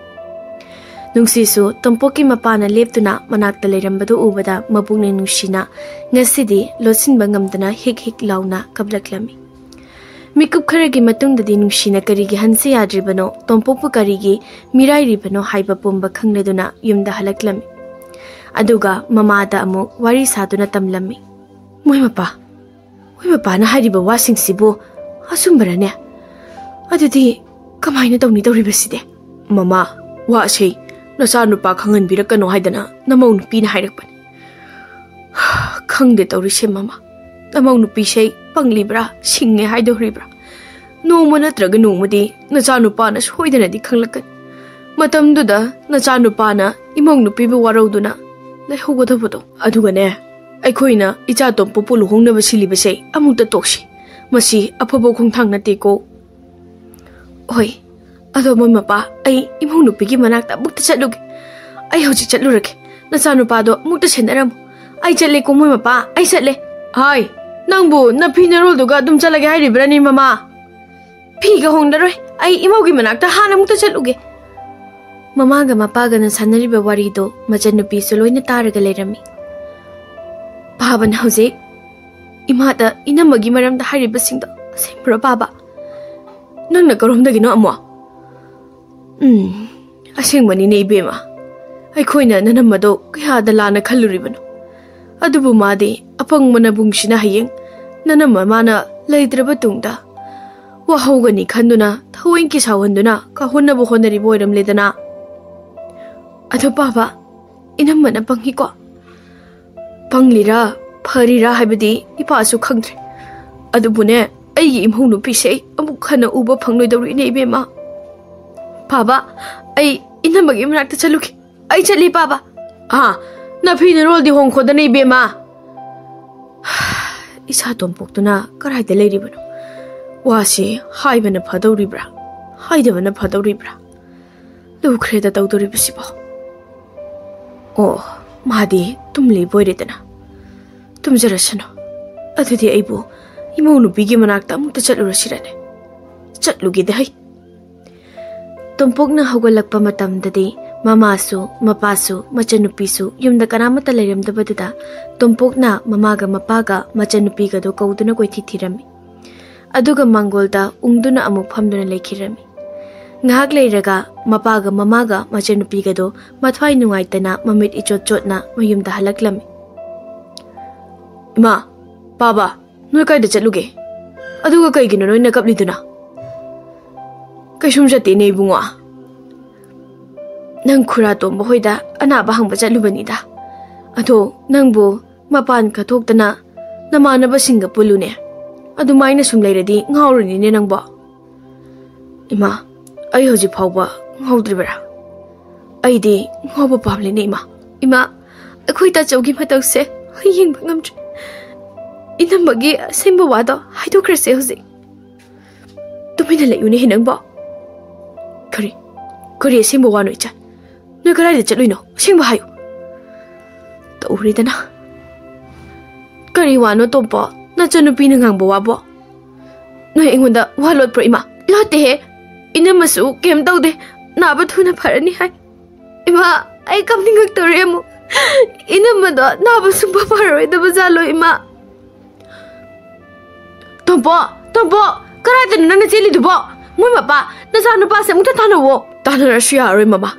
ꯅꯨꯡꯁꯤꯁꯨ ꯇꯣꯝꯄꯣꯛꯀꯤ ꯃꯄꯥꯅ ꯂꯦꯞꯇꯨꯅ ꯃꯅꯥꯛꯇ ꯂꯩꯔꯝꯕꯗꯨ ꯎꯕꯗ ꯃꯄꯨꯛꯅꯤꯡ ꯅꯨꯡꯁꯤꯅ ꯉꯁꯤꯗꯤ ꯂꯣꯠꯁꯤꯟꯕ ꯉꯝꯗꯅ ꯍꯤꯛ ꯍꯤꯛ ꯂꯥꯎꯅ ꯀꯞꯂꯛꯂꯝꯃꯤ꯫ ꯃꯤꯀꯨꯞ ꯈꯔꯒꯤ ꯃꯇꯨꯡꯗꯗꯤ ꯅꯨꯡꯁꯤꯅ ꯀꯔꯤꯒꯤ ꯍꯟꯁꯦ ꯌꯥꯗ꯭ꯔꯤꯕꯅꯣ, ꯇꯣꯝꯄꯣꯛꯄꯨ ꯀꯔꯤꯒꯤ ꯃꯤꯔꯥꯏꯔꯤꯕꯅꯣ ꯍꯥꯏꯕ ꯄꯨꯝꯕ ꯈꯪꯂꯗꯨꯅ ꯌꯨꯝꯗ ꯍꯜꯂꯛꯂꯝꯃꯤ꯫ ꯑꯗꯨꯒ ꯃꯃꯥꯗ ꯑꯃꯨꯛ ꯋꯥꯔꯤ ꯁꯥꯗꯨꯅ ꯇꯝꯂꯝꯃꯤ꯫ ꯃꯣꯏ ꯃꯄꯥ, ꯃꯣꯏ ꯃꯄꯥꯅ ꯍꯥꯏꯔꯤꯕ ꯋꯥꯁꯤꯡꯁꯤꯕꯨ ꯑꯆꯨꯝꯕꯔꯅꯦ? ꯑꯗꯨꯗꯤ ꯀꯃꯥꯏꯅ ꯇꯧꯅꯤ ꯇꯧꯔꯤꯕꯁꯤꯗꯤ? ꯃꯃꯥ, ꯋꯥꯁꯦ ꯅꯆꯥꯅꯨꯄꯥ ꯈꯪꯍꯟꯕꯤꯔꯛꯀꯅꯣ ꯍꯥꯏꯗꯅ ꯅꯃꯧ ꯅꯨꯄꯤꯅ ꯍꯥꯏꯔꯛꯄꯅꯤ꯫ ꯈꯪꯗꯦ ꯇꯧꯔꯤꯁꯦ ꯃꯃꯥ, ꯅꯃꯧ ꯅꯨꯄꯤꯁꯦ ꯄꯪꯂꯤꯕ꯭ꯔꯥ, ꯁꯤꯡꯉꯦ ꯍꯥꯏꯗꯧꯔꯤꯕ꯭ꯔꯥ? ꯅꯣꯡꯃ ꯅꯠꯇ꯭ꯔꯒ ꯅꯣꯡꯃꯗꯤ ꯅꯆꯥꯅꯨꯄꯥꯅ ꯁꯣꯏꯗꯅꯗꯤ ꯈꯪꯂꯛꯀꯅꯤ꯫ ꯃꯇꯝꯗꯨꯗ ꯅꯆꯥꯅꯨꯄꯥꯅ ꯏꯃꯧ ꯅꯨꯄꯤꯕꯨ ꯋꯥꯔꯧꯗꯨꯅ ꯂꯩꯍꯧꯒꯗꯕꯗꯣ꯫ ꯑꯗꯨꯒꯅꯦ, ꯑꯩꯈꯣꯏꯅ ꯏꯆꯥ ꯇꯣꯝꯄꯣꯛꯄꯨ ꯂꯨꯍꯣꯡꯅꯕ ꯁꯤꯜꯂꯤꯕꯁꯦ ꯑꯃꯨꯛꯇ ꯇꯣꯛꯁꯤ꯫ ꯃꯁꯤ ꯑꯐꯕ ꯈꯣꯡꯊꯥꯡ ꯅꯠꯇꯦꯀꯣ꯫ ꯍꯣꯏ, ꯑꯗꯣ ꯃꯣꯏ ꯃꯄꯥ, ꯑꯩ ꯏꯃꯧ ꯅꯨꯄꯤꯒꯤ ꯃꯅꯥꯛꯇ ꯑꯃꯨꯛꯇ ꯆꯠꯂꯨꯒꯦ꯫ ꯑꯩ ꯍꯧꯖꯤꯛ ꯆꯠꯂꯨꯔꯒꯦ꯫ ꯅꯆꯥꯅꯨꯄꯥꯗꯣ ꯑꯃꯨꯛꯇ ꯁꯦꯟꯅꯔꯝꯃꯨ꯫ ꯑꯩ ꯆꯠꯂꯦꯀꯣ ꯃꯣꯏ ꯃꯄꯥ, ꯑꯩ ꯆꯠꯂꯦ꯫ ꯍꯥꯏ, ꯅꯪꯕꯨ ꯅꯐꯤ ꯅꯔꯣꯜꯗꯨꯒ ꯑꯗꯨꯝ ꯆꯠꯂꯒꯦ ꯍꯥꯏꯔꯤꯕ꯭ꯔꯥꯅꯦ ꯃꯃꯥ? ꯐꯤꯒ ꯍꯣꯡꯂꯔꯣꯏ, ꯑꯩ ꯏꯃꯧꯒꯤ ꯃꯅꯥꯛꯇ ꯍꯥꯟꯅ ꯑꯃꯨꯛꯇ ꯆꯠꯂꯨꯒꯦ꯫ ꯃꯃꯥꯒ ꯃꯄꯥꯒꯅ ꯁꯥꯟꯅꯔꯤꯕ ꯋꯥꯔꯤꯗꯣ ꯃꯆꯟꯅꯨꯄꯤꯁꯨ ꯂꯣꯏꯅ ꯇꯥꯔꯒ ꯂꯩꯔꯝꯃꯤ꯫ ꯄꯥꯕꯅ ꯍꯧꯖꯤꯛ ꯏꯃꯥꯗ ꯏꯅꯝꯃꯒꯤ ꯃꯔꯝꯗ ꯍꯥꯏꯔꯤꯕꯁꯤꯡꯗꯣ ꯑꯁꯦꯡꯕ꯭ꯔꯣ ꯄꯥꯕ? ꯅꯪꯅ ꯀꯔꯣꯝꯗꯒꯤꯅꯣ ꯑꯃꯨꯛ? ꯎꯝ, ꯑꯁꯦꯡꯕꯅꯤꯅꯦ ꯏꯕꯦꯝꯃ, ꯑꯩꯈꯣꯏꯅ ꯅꯅꯝꯃꯗꯣ ꯀꯌꯥꯗ ꯂꯥꯟꯅ ꯈꯜꯂꯨꯔꯤꯕꯅꯣ꯫ ꯑꯗꯨꯕꯨ ꯃꯥꯗꯤ ꯑꯄꯪꯕ ꯅꯕꯨꯡꯁꯤꯅ ꯍꯌꯦꯡ ꯅꯅꯝꯃ ꯃꯥꯅ ꯂꯩꯇ꯭ꯔꯕ ꯇꯨꯡꯗ ꯋꯥꯍꯧꯒꯅꯤ ꯈꯟꯗꯨꯅ ꯊꯑꯣꯏꯀꯤ ꯁꯥꯎꯍꯟꯗꯨꯅ ꯀꯥꯎꯍꯟꯅꯕ ꯍꯣꯠꯅꯔꯤꯕ ꯑꯣꯏꯔꯝꯂꯦꯗꯅ꯫ ꯑꯗꯣ ꯄꯥꯕ, ꯏꯅꯝꯃꯅ ꯄꯪꯉꯤꯀꯣ꯫ ꯄꯪꯂꯤꯔꯥ ꯐꯔꯤꯔꯥ ꯍꯥꯏꯕꯗꯤ ꯏꯄꯥꯁꯨ ꯈꯪꯗ꯭ꯔꯦ꯫ ꯑꯗꯨꯕꯨꯅꯦ, ꯑꯩꯒꯤ ꯏꯃꯧ ꯅꯨꯄꯤꯁꯦ ꯑꯩ ꯑꯃꯨꯛ ꯍꯟꯅ ꯎꯕ ꯐꯪꯂꯣꯏꯗꯧꯔꯤꯅꯦ ꯏꯕꯦꯝꯃ꯫ ꯄꯥꯕ, ꯑꯩ ꯏꯅꯝꯃꯒꯤ ꯃꯅꯥꯛꯇ ꯆꯠꯂꯨꯒꯦ꯫ ꯑꯩ ꯆꯠꯂꯤ ꯄꯥꯕ꯫ ꯑꯥ, ꯅꯐꯤ ꯅꯔꯣꯜꯗꯤ ꯍꯣꯡꯈꯣꯗꯅ ꯏꯕꯦꯝꯃ꯫ ꯏꯆꯥ ꯇꯣꯝꯄꯣꯛꯇꯨꯅ ꯀꯗꯥꯏꯗ ꯂꯩꯔꯤꯕꯅꯣ? ꯋꯥꯁꯤ ꯍꯥꯏꯕꯅ ꯐꯗꯧꯔꯤꯕ꯭ꯔꯥ, ꯍꯥꯏꯗꯕꯅ ꯐꯗꯧꯔꯤꯕ꯭ꯔꯥ? ꯂꯨꯈ꯭ꯔꯦꯗ ꯇꯧꯗꯣꯔꯤꯕꯁꯤꯕꯣ꯫ ꯑꯣ, ꯃꯥꯗꯤ ꯇꯨꯝꯂꯤꯕ ꯑꯣꯏꯔꯦꯗꯅ꯫ ꯇꯨꯝꯖꯔꯁꯅꯨ꯫ ꯑꯗꯨꯗꯤ ꯑꯩꯕꯨ ꯏꯃꯧ ꯅꯨꯄꯤꯒꯤ ꯃꯅꯥꯛꯇ ꯑꯃꯨꯛꯇ ꯆꯠꯂꯨꯔꯁꯤꯔꯅꯦ? ꯆꯠꯂꯨꯒꯦꯗ ꯍꯩ꯫ ꯇꯣꯝꯄꯣꯛꯅ ꯍꯧꯒꯠꯂꯛꯄ ꯃꯇꯝꯗꯗꯤ ꯃꯃꯥꯁꯨ, ꯃꯄꯥꯁꯨ, ꯃꯆꯟꯅꯨꯄꯤꯁꯨ ꯌꯨꯝꯗ ꯀꯅꯥꯃꯠꯇ ꯂꯩꯔꯝꯗꯕꯗꯨꯗ ꯇꯣꯝꯄꯣꯛꯅ ꯃꯃꯥꯒ ꯃꯄꯥꯒ ꯃꯆꯟꯅꯨꯄꯤꯒꯗꯣ ꯀꯧꯗꯨꯅ ꯀꯣꯏꯊꯤ ꯊꯤꯔꯝꯃꯤ꯫ ꯑꯗꯨꯒ ꯃꯥꯡꯒꯣꯜꯗ ꯎꯪꯗꯨꯅ ꯑꯃꯨꯛ ꯐꯝꯗꯨꯅ ꯂꯩꯈꯤꯔꯝꯃꯤ꯫ ꯉꯥꯏꯍꯥꯛ ꯂꯩꯔꯒ ꯃꯄꯥꯒ ꯃꯃꯥꯒ ꯃꯆꯟꯅꯨꯄꯤꯒꯗꯣ ꯃꯊ꯭ꯋꯥꯏ ꯅꯨꯡꯉꯥꯏꯇꯅ ꯃꯃꯤꯠ ꯏꯆꯣꯠ ꯆꯣꯠꯅ ꯃꯌꯨꯝꯗ ꯍꯜꯂꯛꯂꯝꯃꯤ꯫ "ꯏꯃꯥ, ꯄꯥꯕ, ꯅꯣꯏ ꯀꯥꯏꯗ ꯆꯠꯂꯨꯒꯦ? ꯑꯗꯨꯒ ꯀꯩꯒꯤꯅꯣ ꯅꯣꯏꯅ ꯀꯞꯂꯤꯗꯨꯅ?" "ꯀꯩꯁꯨꯝ ꯆꯠꯇꯦꯅꯦ ꯏꯕꯨꯡꯉꯣ꯫ ꯅꯪ ꯈꯨꯔꯥ ꯇꯣꯝꯕ ꯍꯣꯏꯗ ꯑꯅꯥꯕ ꯍꯪꯕ ꯆꯠꯂꯨꯕꯅꯤꯗ꯫ ꯑꯗꯣ ꯅꯪꯕꯨ ꯃꯄꯥꯟ ꯈꯔ ꯊꯣꯛꯇꯅ ꯅꯃꯥꯟꯅꯕꯁꯤꯡꯒ ꯄꯨꯜꯂꯨꯅꯦ꯫ ꯑꯗꯨꯃꯥꯏꯅ ꯁꯨꯝ ꯂꯩꯔꯗꯤ ꯉꯥꯎꯔꯅꯤꯅꯦ ꯅꯪꯕꯣ꯫" "ꯏꯃꯥ, ꯑꯩ ꯍꯧꯖꯤꯛ ꯐꯥꯎꯕ ꯉꯥꯎꯗ꯭ꯔꯤꯕꯔꯥ? ꯑꯩꯗꯤ ꯉꯥꯎꯕ ꯄꯥꯝꯂꯤꯅꯦ ꯏꯃꯥ꯫" "ꯏꯃꯥ, ꯑꯩꯈꯣꯏ ꯇꯥꯆꯧꯒꯤ ꯃꯇꯧꯁꯦ ꯑꯩ ꯌꯦꯡꯕ ꯉꯝꯗ꯭ꯔꯦ꯫ ꯏꯅꯝꯃꯒꯤ ꯑꯁꯦꯡꯕ ꯋꯥꯗꯣ ꯍꯥꯏꯗꯣꯛꯈ꯭ꯔꯁꯦ ꯍꯧꯖꯤꯛ꯫" "ꯇꯨꯃꯤꯟꯅ ꯂꯩꯌꯨꯅꯦꯍꯦ ꯅꯪꯕꯣ꯫" "ꯀꯔꯤ, ꯀꯔꯤ ꯑꯁꯦꯡꯕ ꯋꯥꯅꯣ ꯏꯆꯥ? ꯅꯣꯏ ꯀꯗꯥꯏꯗ ꯆꯠꯂꯨꯏꯅꯣ? ꯑꯁꯦꯡꯕ ꯍꯥꯏꯌꯨ꯫" "ꯇꯧꯔꯦꯗꯅ꯫" "ꯀꯔꯤ ꯋꯥꯅꯣ ꯇꯣꯝꯄꯣ? ꯅꯆꯟꯅꯨꯄꯤꯅ ꯉꯥꯡꯕ ꯋꯥꯕꯣ? ꯅꯣꯏ ꯑꯩꯉꯣꯟꯗ ꯋꯥ ꯂꯣꯠꯄ꯭ꯔꯣ ꯏꯃꯥ?" "ꯂꯣꯠꯇꯦꯍꯦ꯫ ꯏꯅꯝꯃꯁꯨ ꯀꯩꯝ ꯇꯧꯗꯦ꯫ ꯅꯥꯕ ꯊꯨꯅ ꯐꯔꯅꯤ ꯍꯥꯏ꯫" "ꯏꯃꯥ, ꯑꯩ ꯀꯞꯅꯤꯡꯉꯛꯇꯧꯔꯦ ꯑꯃꯨꯛ꯫ ꯏꯅꯝꯃꯗꯣ ꯅꯥꯕ ꯁꯨꯡꯐ ꯐꯔꯔꯣꯏꯗꯕ ꯖꯥꯠꯂꯣ ꯏꯃꯥ?" "ꯇꯣꯝꯄꯣ, ꯇꯣꯝꯄꯣ, ꯀꯗꯥꯏꯗꯅꯣ ꯅꯪꯅ ꯆꯦꯜꯂꯤꯗꯨꯕꯣ? ꯃꯣꯏ ꯃꯄꯥ, ꯅꯆꯥꯅꯨꯄꯥꯁꯦ ꯑꯃꯨꯛꯇ ꯇꯥꯟꯅꯧꯋꯣ꯫" "ꯇꯥꯟꯅꯔꯁꯨ ꯌꯥꯔꯔꯣꯏ ꯃꯃꯥ꯫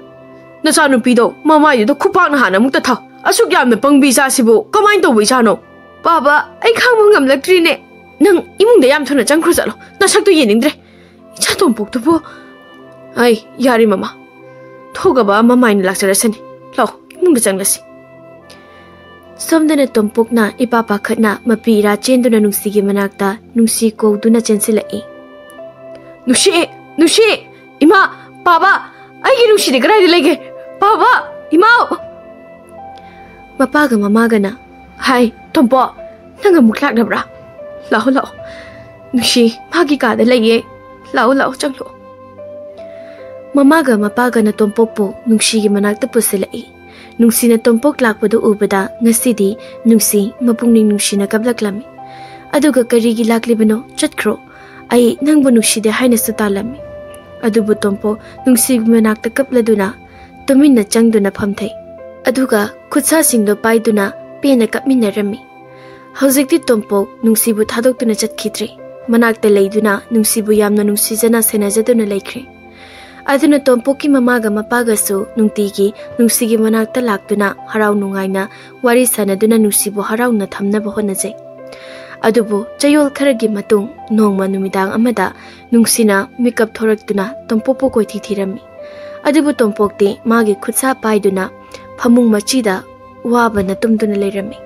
ꯅꯆꯥꯅꯨꯄꯤꯗꯣ ꯃꯃꯥꯏꯗꯨꯗ ꯈꯨꯄꯥꯛꯅ ꯍꯥꯟꯅ ꯑꯃꯨꯛꯇ ꯊꯥꯎ꯫ ꯑꯁꯨꯛ ꯌꯥꯝꯅ ꯄꯪꯕꯤ ꯏꯆꯥꯁꯤꯕꯨ ꯀꯃꯥꯏꯅ ꯇꯧꯕ ꯏꯆꯥꯅꯣ?" "ꯄꯥꯕ, ꯑꯩ ꯈꯥꯡꯕ ꯉꯝꯂꯛꯇ꯭ꯔꯤꯅꯦ꯫" "ꯅꯪ ꯏꯃꯨꯡꯗ ꯌꯥꯝ ꯊꯨꯅ ꯆꯪꯈ꯭ꯔꯣ ꯆꯠꯂꯣ꯫ ꯅꯁꯛꯇꯨ ꯌꯦꯡꯅꯤꯡꯗ꯭ꯔꯦ꯫ ꯏꯆꯥ ꯇꯣꯝꯄꯣꯛꯇꯨꯕꯨ꯫" "ꯑꯩ, ꯌꯥꯔꯦ ꯃꯃꯥ꯫ ꯊꯣꯛꯑꯕ ꯃꯃꯥꯏꯅ ꯂꯥꯛꯆꯔꯁꯅꯤ꯫ ꯂꯥꯛꯑꯣ, ꯏꯃꯨꯡꯗ ꯆꯪꯂꯁꯤ꯫" ꯁꯣꯝꯗꯅ ꯇꯣꯝꯄꯣꯛꯅ ꯏꯄꯥ ꯄꯥꯈꯠꯅ ꯃꯄꯤ ꯏꯔꯥ ꯆꯦꯟꯗꯨꯅ ꯅꯨꯡꯁꯤꯒꯤ ꯃꯅꯥꯛꯇ ꯅꯨꯡꯁꯤ ꯀꯧꯗꯨꯅ ꯆꯦꯟꯁꯤꯜꯂꯛꯏ꯫ "ꯅꯨꯡꯁꯤ! ꯅꯨꯡꯁꯤ! ꯏꯃꯥ! ꯄꯥꯕ! ꯑꯩꯒꯤ ꯅꯨꯡꯁꯤꯗꯤ ꯀꯗꯥꯏꯗ ꯂꯩꯒꯦ? ꯄꯥꯕ! ꯏꯃꯥꯎ!" ꯃꯄꯥꯒ ꯃꯃꯥꯒꯅ, "ꯍꯥꯏ, ꯇꯣꯝꯄꯣ, ꯅꯪ ꯑꯃꯨꯛ ꯂꯥꯛꯂꯕ꯭ꯔꯥ? ꯂꯥꯛꯑꯣ, ꯂꯥꯛꯑꯣ꯫ ꯅꯨꯡꯁꯤ, ꯃꯥꯒꯤ ꯀꯥꯗ ꯂꯩꯌꯦ꯫ ꯂꯥꯛꯑꯣ, ꯂꯥꯛꯑꯣ, ꯆꯪꯂꯛꯑꯣ꯫" ꯃꯃꯥꯒ ꯃꯄꯥꯒꯅ ꯇꯣꯝꯄꯣꯛꯄꯨ ꯅꯨꯡꯁꯤꯒꯤ ꯃꯅꯥꯛꯇ ꯄꯨꯁꯤꯜꯂꯛꯏ꯫ ꯅꯨꯡꯁꯤꯅ ꯇꯣꯝꯄꯣꯛ ꯂꯥꯛꯄꯗꯨ ꯎꯕꯗ ꯉꯁꯤꯗꯤ ꯅꯨꯡꯁꯤ ꯃꯄꯨꯛꯅꯤꯡ ꯅꯨꯡꯁꯤꯅ ꯀꯞꯂꯛꯂꯝꯃꯤ꯫ "ꯑꯗꯨꯒ ꯀꯔꯤꯒꯤ ꯂꯥꯛꯂꯤꯕꯅꯣ? ꯆꯠꯈ꯭ꯔꯣ꯫ ꯑꯩ ꯅꯪꯕꯨ ꯅꯨꯡꯁꯤꯗꯦ ꯍꯥꯏꯅꯁꯨ ꯇꯥꯜꯂꯝꯃꯤ꯫" ꯑꯗꯨꯕꯨ ꯇꯣꯝꯄꯣꯛ ꯅꯨꯡꯁꯤꯒꯤ ꯃꯅꯥꯛꯇ ꯀꯞꯂꯗꯨꯅ ꯇꯨꯃꯤꯟꯅ ꯆꯪꯗꯨꯅ ꯐꯝꯊꯩ꯫ ꯑꯗꯨꯒ ꯈꯨꯠꯁꯥꯁꯤꯡꯗꯣ ꯄꯥꯏꯗꯨꯅ ꯄꯦꯟꯅ ꯀꯞꯃꯤꯟꯅꯔꯝꯃꯤ꯫ ꯍꯧꯖꯤꯛꯇꯤ ꯇꯣꯝꯄꯣꯛ ꯅꯨꯡꯁꯤꯕꯨ ꯊꯥꯗꯣꯛꯇꯨꯅ ꯆꯠꯈꯤꯗ꯭ꯔꯦ꯫ ꯃꯅꯥꯛꯇ ꯂꯩꯗꯨꯅ ꯅꯨꯡꯁꯤꯕꯨ ꯌꯥꯝꯅ ꯅꯨꯡꯁꯤꯖꯅ ꯁꯦꯟꯅꯖꯗꯨꯅ ꯂꯩꯈ꯭ꯔꯦ꯫ ꯑꯗꯨꯅ ꯇꯣꯝꯄꯣꯛꯀꯤ ꯃꯃꯥꯒ ꯃꯄꯥꯒꯁꯨ ꯅꯨꯡꯇꯤꯒꯤ ꯅꯨꯡꯁꯤꯒꯤ ꯃꯅꯥꯛꯇ ꯂꯥꯛꯇꯨꯅ ꯍꯔꯥꯎ ꯅꯨꯡꯉꯥꯏꯅ ꯋꯥꯔꯤ ꯁꯥꯟꯅꯗꯨꯅ ꯅꯨꯡꯁꯤꯕꯨ ꯍꯔꯥꯎꯅ ꯊꯝꯅꯕ ꯍꯣꯠꯅꯖꯩ꯫ ꯑꯗꯨꯕꯨ ꯆꯌꯣꯜ ꯈꯔꯒꯤ ꯃꯇꯨꯡ ꯅꯣꯡꯃ ꯅꯨꯃꯤꯗꯥꯡ ꯑꯃꯗ ꯅꯨꯡꯁꯤꯅ ꯃꯤꯀꯞ ꯊꯣꯔꯛꯇꯨꯅ ꯇꯣꯝꯄꯣꯛꯄꯨ ꯀꯣꯏꯊꯤ ꯊꯤꯔꯝꯃꯤ꯫ ꯑꯗꯨꯕꯨ ꯇꯣꯝꯄꯣꯛꯇꯤ ꯃꯥꯒꯤ ꯈꯨꯠꯁꯥ ꯄꯥꯏꯗꯨꯅ ꯐꯃꯨꯡ ꯃꯆꯤꯗ ꯋꯥꯕꯅ ꯇꯨꯝꯗꯨꯅ ꯂꯩꯔꯝꯃꯤ꯫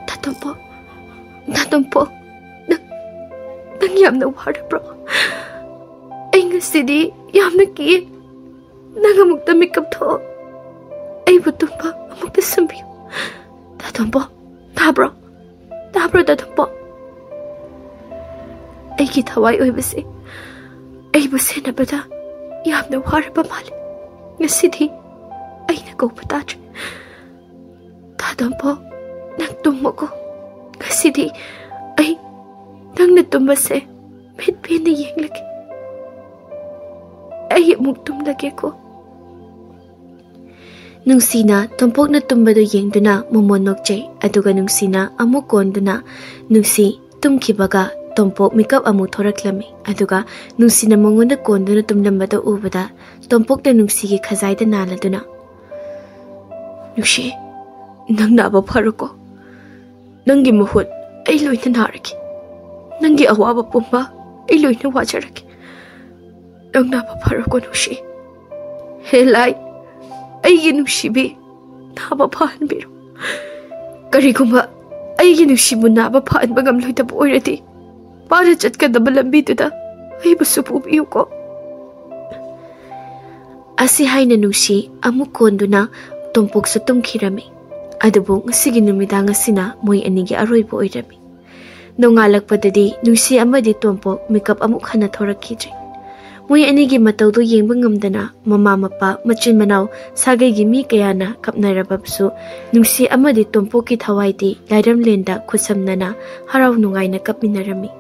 "ꯇꯥ ꯇꯣꯝꯄꯣꯛ, ꯇꯥ ꯇꯣꯝꯄꯣꯛ, ꯅꯪ, ꯅꯪ ꯌꯥꯝꯅ ꯋꯥꯔꯕ꯭ꯔꯣ? ꯑꯩ ꯉꯁꯤꯗꯤ ꯌꯥꯝꯅ ꯀꯤꯌꯦ꯫ ꯅꯪ ꯑꯃꯨꯛꯇ ꯃꯤꯀꯞ ꯊꯣꯛꯑꯣ꯫ ꯑꯩꯕꯨ ꯇꯨꯝꯕ ꯑꯃꯨꯛꯇ ꯁꯨꯝꯕꯤꯌꯨ꯫ ꯇꯥ ꯇꯣꯝꯄꯣꯛ, ꯇꯥꯕ꯭ꯔꯣ? ꯇꯥꯕ꯭ꯔꯣ, ꯇꯥ ꯇꯣꯝꯄꯣꯛ?" ꯑꯩꯒꯤ ꯊꯋꯥꯏ ꯑꯣꯏꯕꯁꯦ ꯑꯩꯕꯨ ꯁꯦꯟꯅꯕꯗ ꯌꯥꯝꯅ ꯋꯥꯔꯕ ꯃꯥꯜꯂꯦ꯫ ꯉꯁꯤꯗꯤ ꯑꯩꯅ ꯀꯧꯕ ꯇꯥꯗ꯭ꯔꯦ꯫ ꯇꯥ ꯇꯣꯝꯄꯣꯛ, ꯅꯪ ꯇꯨꯝꯃꯣꯀꯣ꯫ ꯉꯁꯤꯗꯤ ꯑꯩ ꯅꯪꯅ ꯇꯨꯝꯕꯁꯦ ꯃꯤꯠ ꯄꯦꯟꯅ ꯌꯦꯡꯂꯒꯦ꯫ ꯑꯩ ꯑꯃꯨꯛ ꯇꯨꯝꯂꯒꯦꯀꯣ꯫ ꯅꯨꯡꯁꯤꯅ ꯇꯣꯝꯄꯣꯛꯅ ꯇꯨꯝꯕꯗꯨ ꯌꯦꯡꯗꯨꯅ ꯃꯣꯃꯣꯟ ꯅꯣꯛꯆꯩ꯫ ꯑꯗꯨꯒ ꯅꯨꯡꯁꯤꯅ ꯑꯃꯨꯛ ꯀꯣꯟꯗꯨꯅ ꯅꯨꯡꯁꯤ ꯇꯨꯝꯈꯤꯕꯒ ꯇꯣꯝꯄꯣꯛ ꯃꯤꯀꯞ ꯑꯃꯨꯛ ꯊꯣꯔꯛꯂꯝꯃꯤ꯫ ꯑꯗꯨꯒ ꯅꯨꯡꯁꯤꯅ ꯃꯉꯣꯟꯗ ꯀꯣꯟꯗꯨꯅ ꯇꯨꯝꯂꯝꯕꯗꯨ ꯎꯕꯗ ꯇꯣꯝꯄꯣꯛꯅ ꯅꯨꯡꯁꯤꯒꯤ ꯈꯖꯥꯏꯗ ꯅꯥꯜꯂꯗꯨꯅ, "ꯅꯨꯡꯁꯤ, ꯅꯪ ꯅꯥꯕ ꯐꯔꯣꯀꯣ꯫ ꯅꯪꯒꯤ ꯃꯍꯨꯠ ꯑꯩ ꯂꯣꯏꯅ ꯅꯥꯔꯒꯦ꯫ ꯅꯪꯒꯤ ꯑꯋꯥꯕ ꯄꯨꯝꯕ ꯑꯩ ꯂꯣꯏꯅ ꯋꯥꯖꯔꯒꯦ꯫ ꯅꯪ ꯅꯥꯕ ꯐꯔꯣꯀꯣ, ꯅꯨꯡꯁꯤ꯫ ꯍꯦ ꯂꯥꯏ, ꯑꯩꯒꯤ ꯅꯨꯡꯁꯤꯕꯤ, ꯅꯥꯕ ꯐꯍꯟꯕꯤꯔꯣ꯫ ꯀꯔꯤꯒꯨꯝꯕ ꯑꯩꯒꯤ ꯅꯨꯡꯁꯤꯕꯨ ꯅꯥꯕ ꯐꯍꯟꯕ ꯉꯝꯂꯣꯏꯗꯕ ꯑꯣꯏꯔꯗꯤ, ꯃꯥꯅ ꯆꯠꯀꯗꯕ ꯂꯝꯕꯤꯗꯨꯗ ꯑꯩꯕꯨꯁꯨ ꯄꯨꯕꯤꯌꯨꯀꯣ꯫" ꯑꯁꯤ ꯍꯥꯏꯅ ꯅꯨꯡꯁꯤ ꯑꯃꯨꯛ ꯀꯣꯟꯗꯨꯅ ꯇꯣꯝꯄꯣꯛꯁꯨ ꯇꯨꯝꯈꯤꯔꯝꯃꯤ꯫ ꯑꯗꯨꯕꯨ ꯉꯁꯤꯒꯤ ꯅꯨꯃꯤꯗꯥꯡ ꯑꯁꯤꯅ ꯃꯣꯏ ꯑꯅꯤꯒꯤ ꯑꯔꯣꯏꯕ ꯑꯣꯏꯔꯝꯃꯤ꯫ ꯅꯣꯡꯉꯥꯜꯂꯛꯄꯗꯗꯤ ꯅꯨꯡꯁꯤ ꯑꯃꯗꯤ ꯇꯣꯝꯄꯣꯛ ꯃꯤꯀꯞ ꯑꯃꯨꯛ ꯍꯟꯅ ꯊꯣꯔꯛꯈꯤꯗ꯭ꯔꯤ꯫ ꯃꯣꯏ ꯑꯅꯤꯒꯤ ꯃꯇꯧꯗꯨ ꯌꯦꯡꯕ ꯉꯝꯗꯅ ꯃꯃꯥ ꯃꯄꯥ, ꯃꯆꯤꯟ ꯃꯅꯥꯎ, ꯁꯥꯒꯩꯒꯤ ꯃꯤ ꯀꯌꯥꯅ ꯀꯞꯅꯔꯕꯁꯨ ꯅꯨꯡꯁꯤ ꯑꯃꯗꯤ ꯇꯣꯝꯄꯣꯛꯀꯤ ꯊꯋꯥꯏꯗꯤ ꯂꯥꯏꯔꯝꯂꯦꯟꯗ ꯈꯨꯠꯁꯝꯅꯅ ꯍꯔꯥꯎ ꯅꯨꯡꯉꯥꯏꯅ ꯀꯞꯃꯤꯟꯅꯔꯝꯃꯤ꯫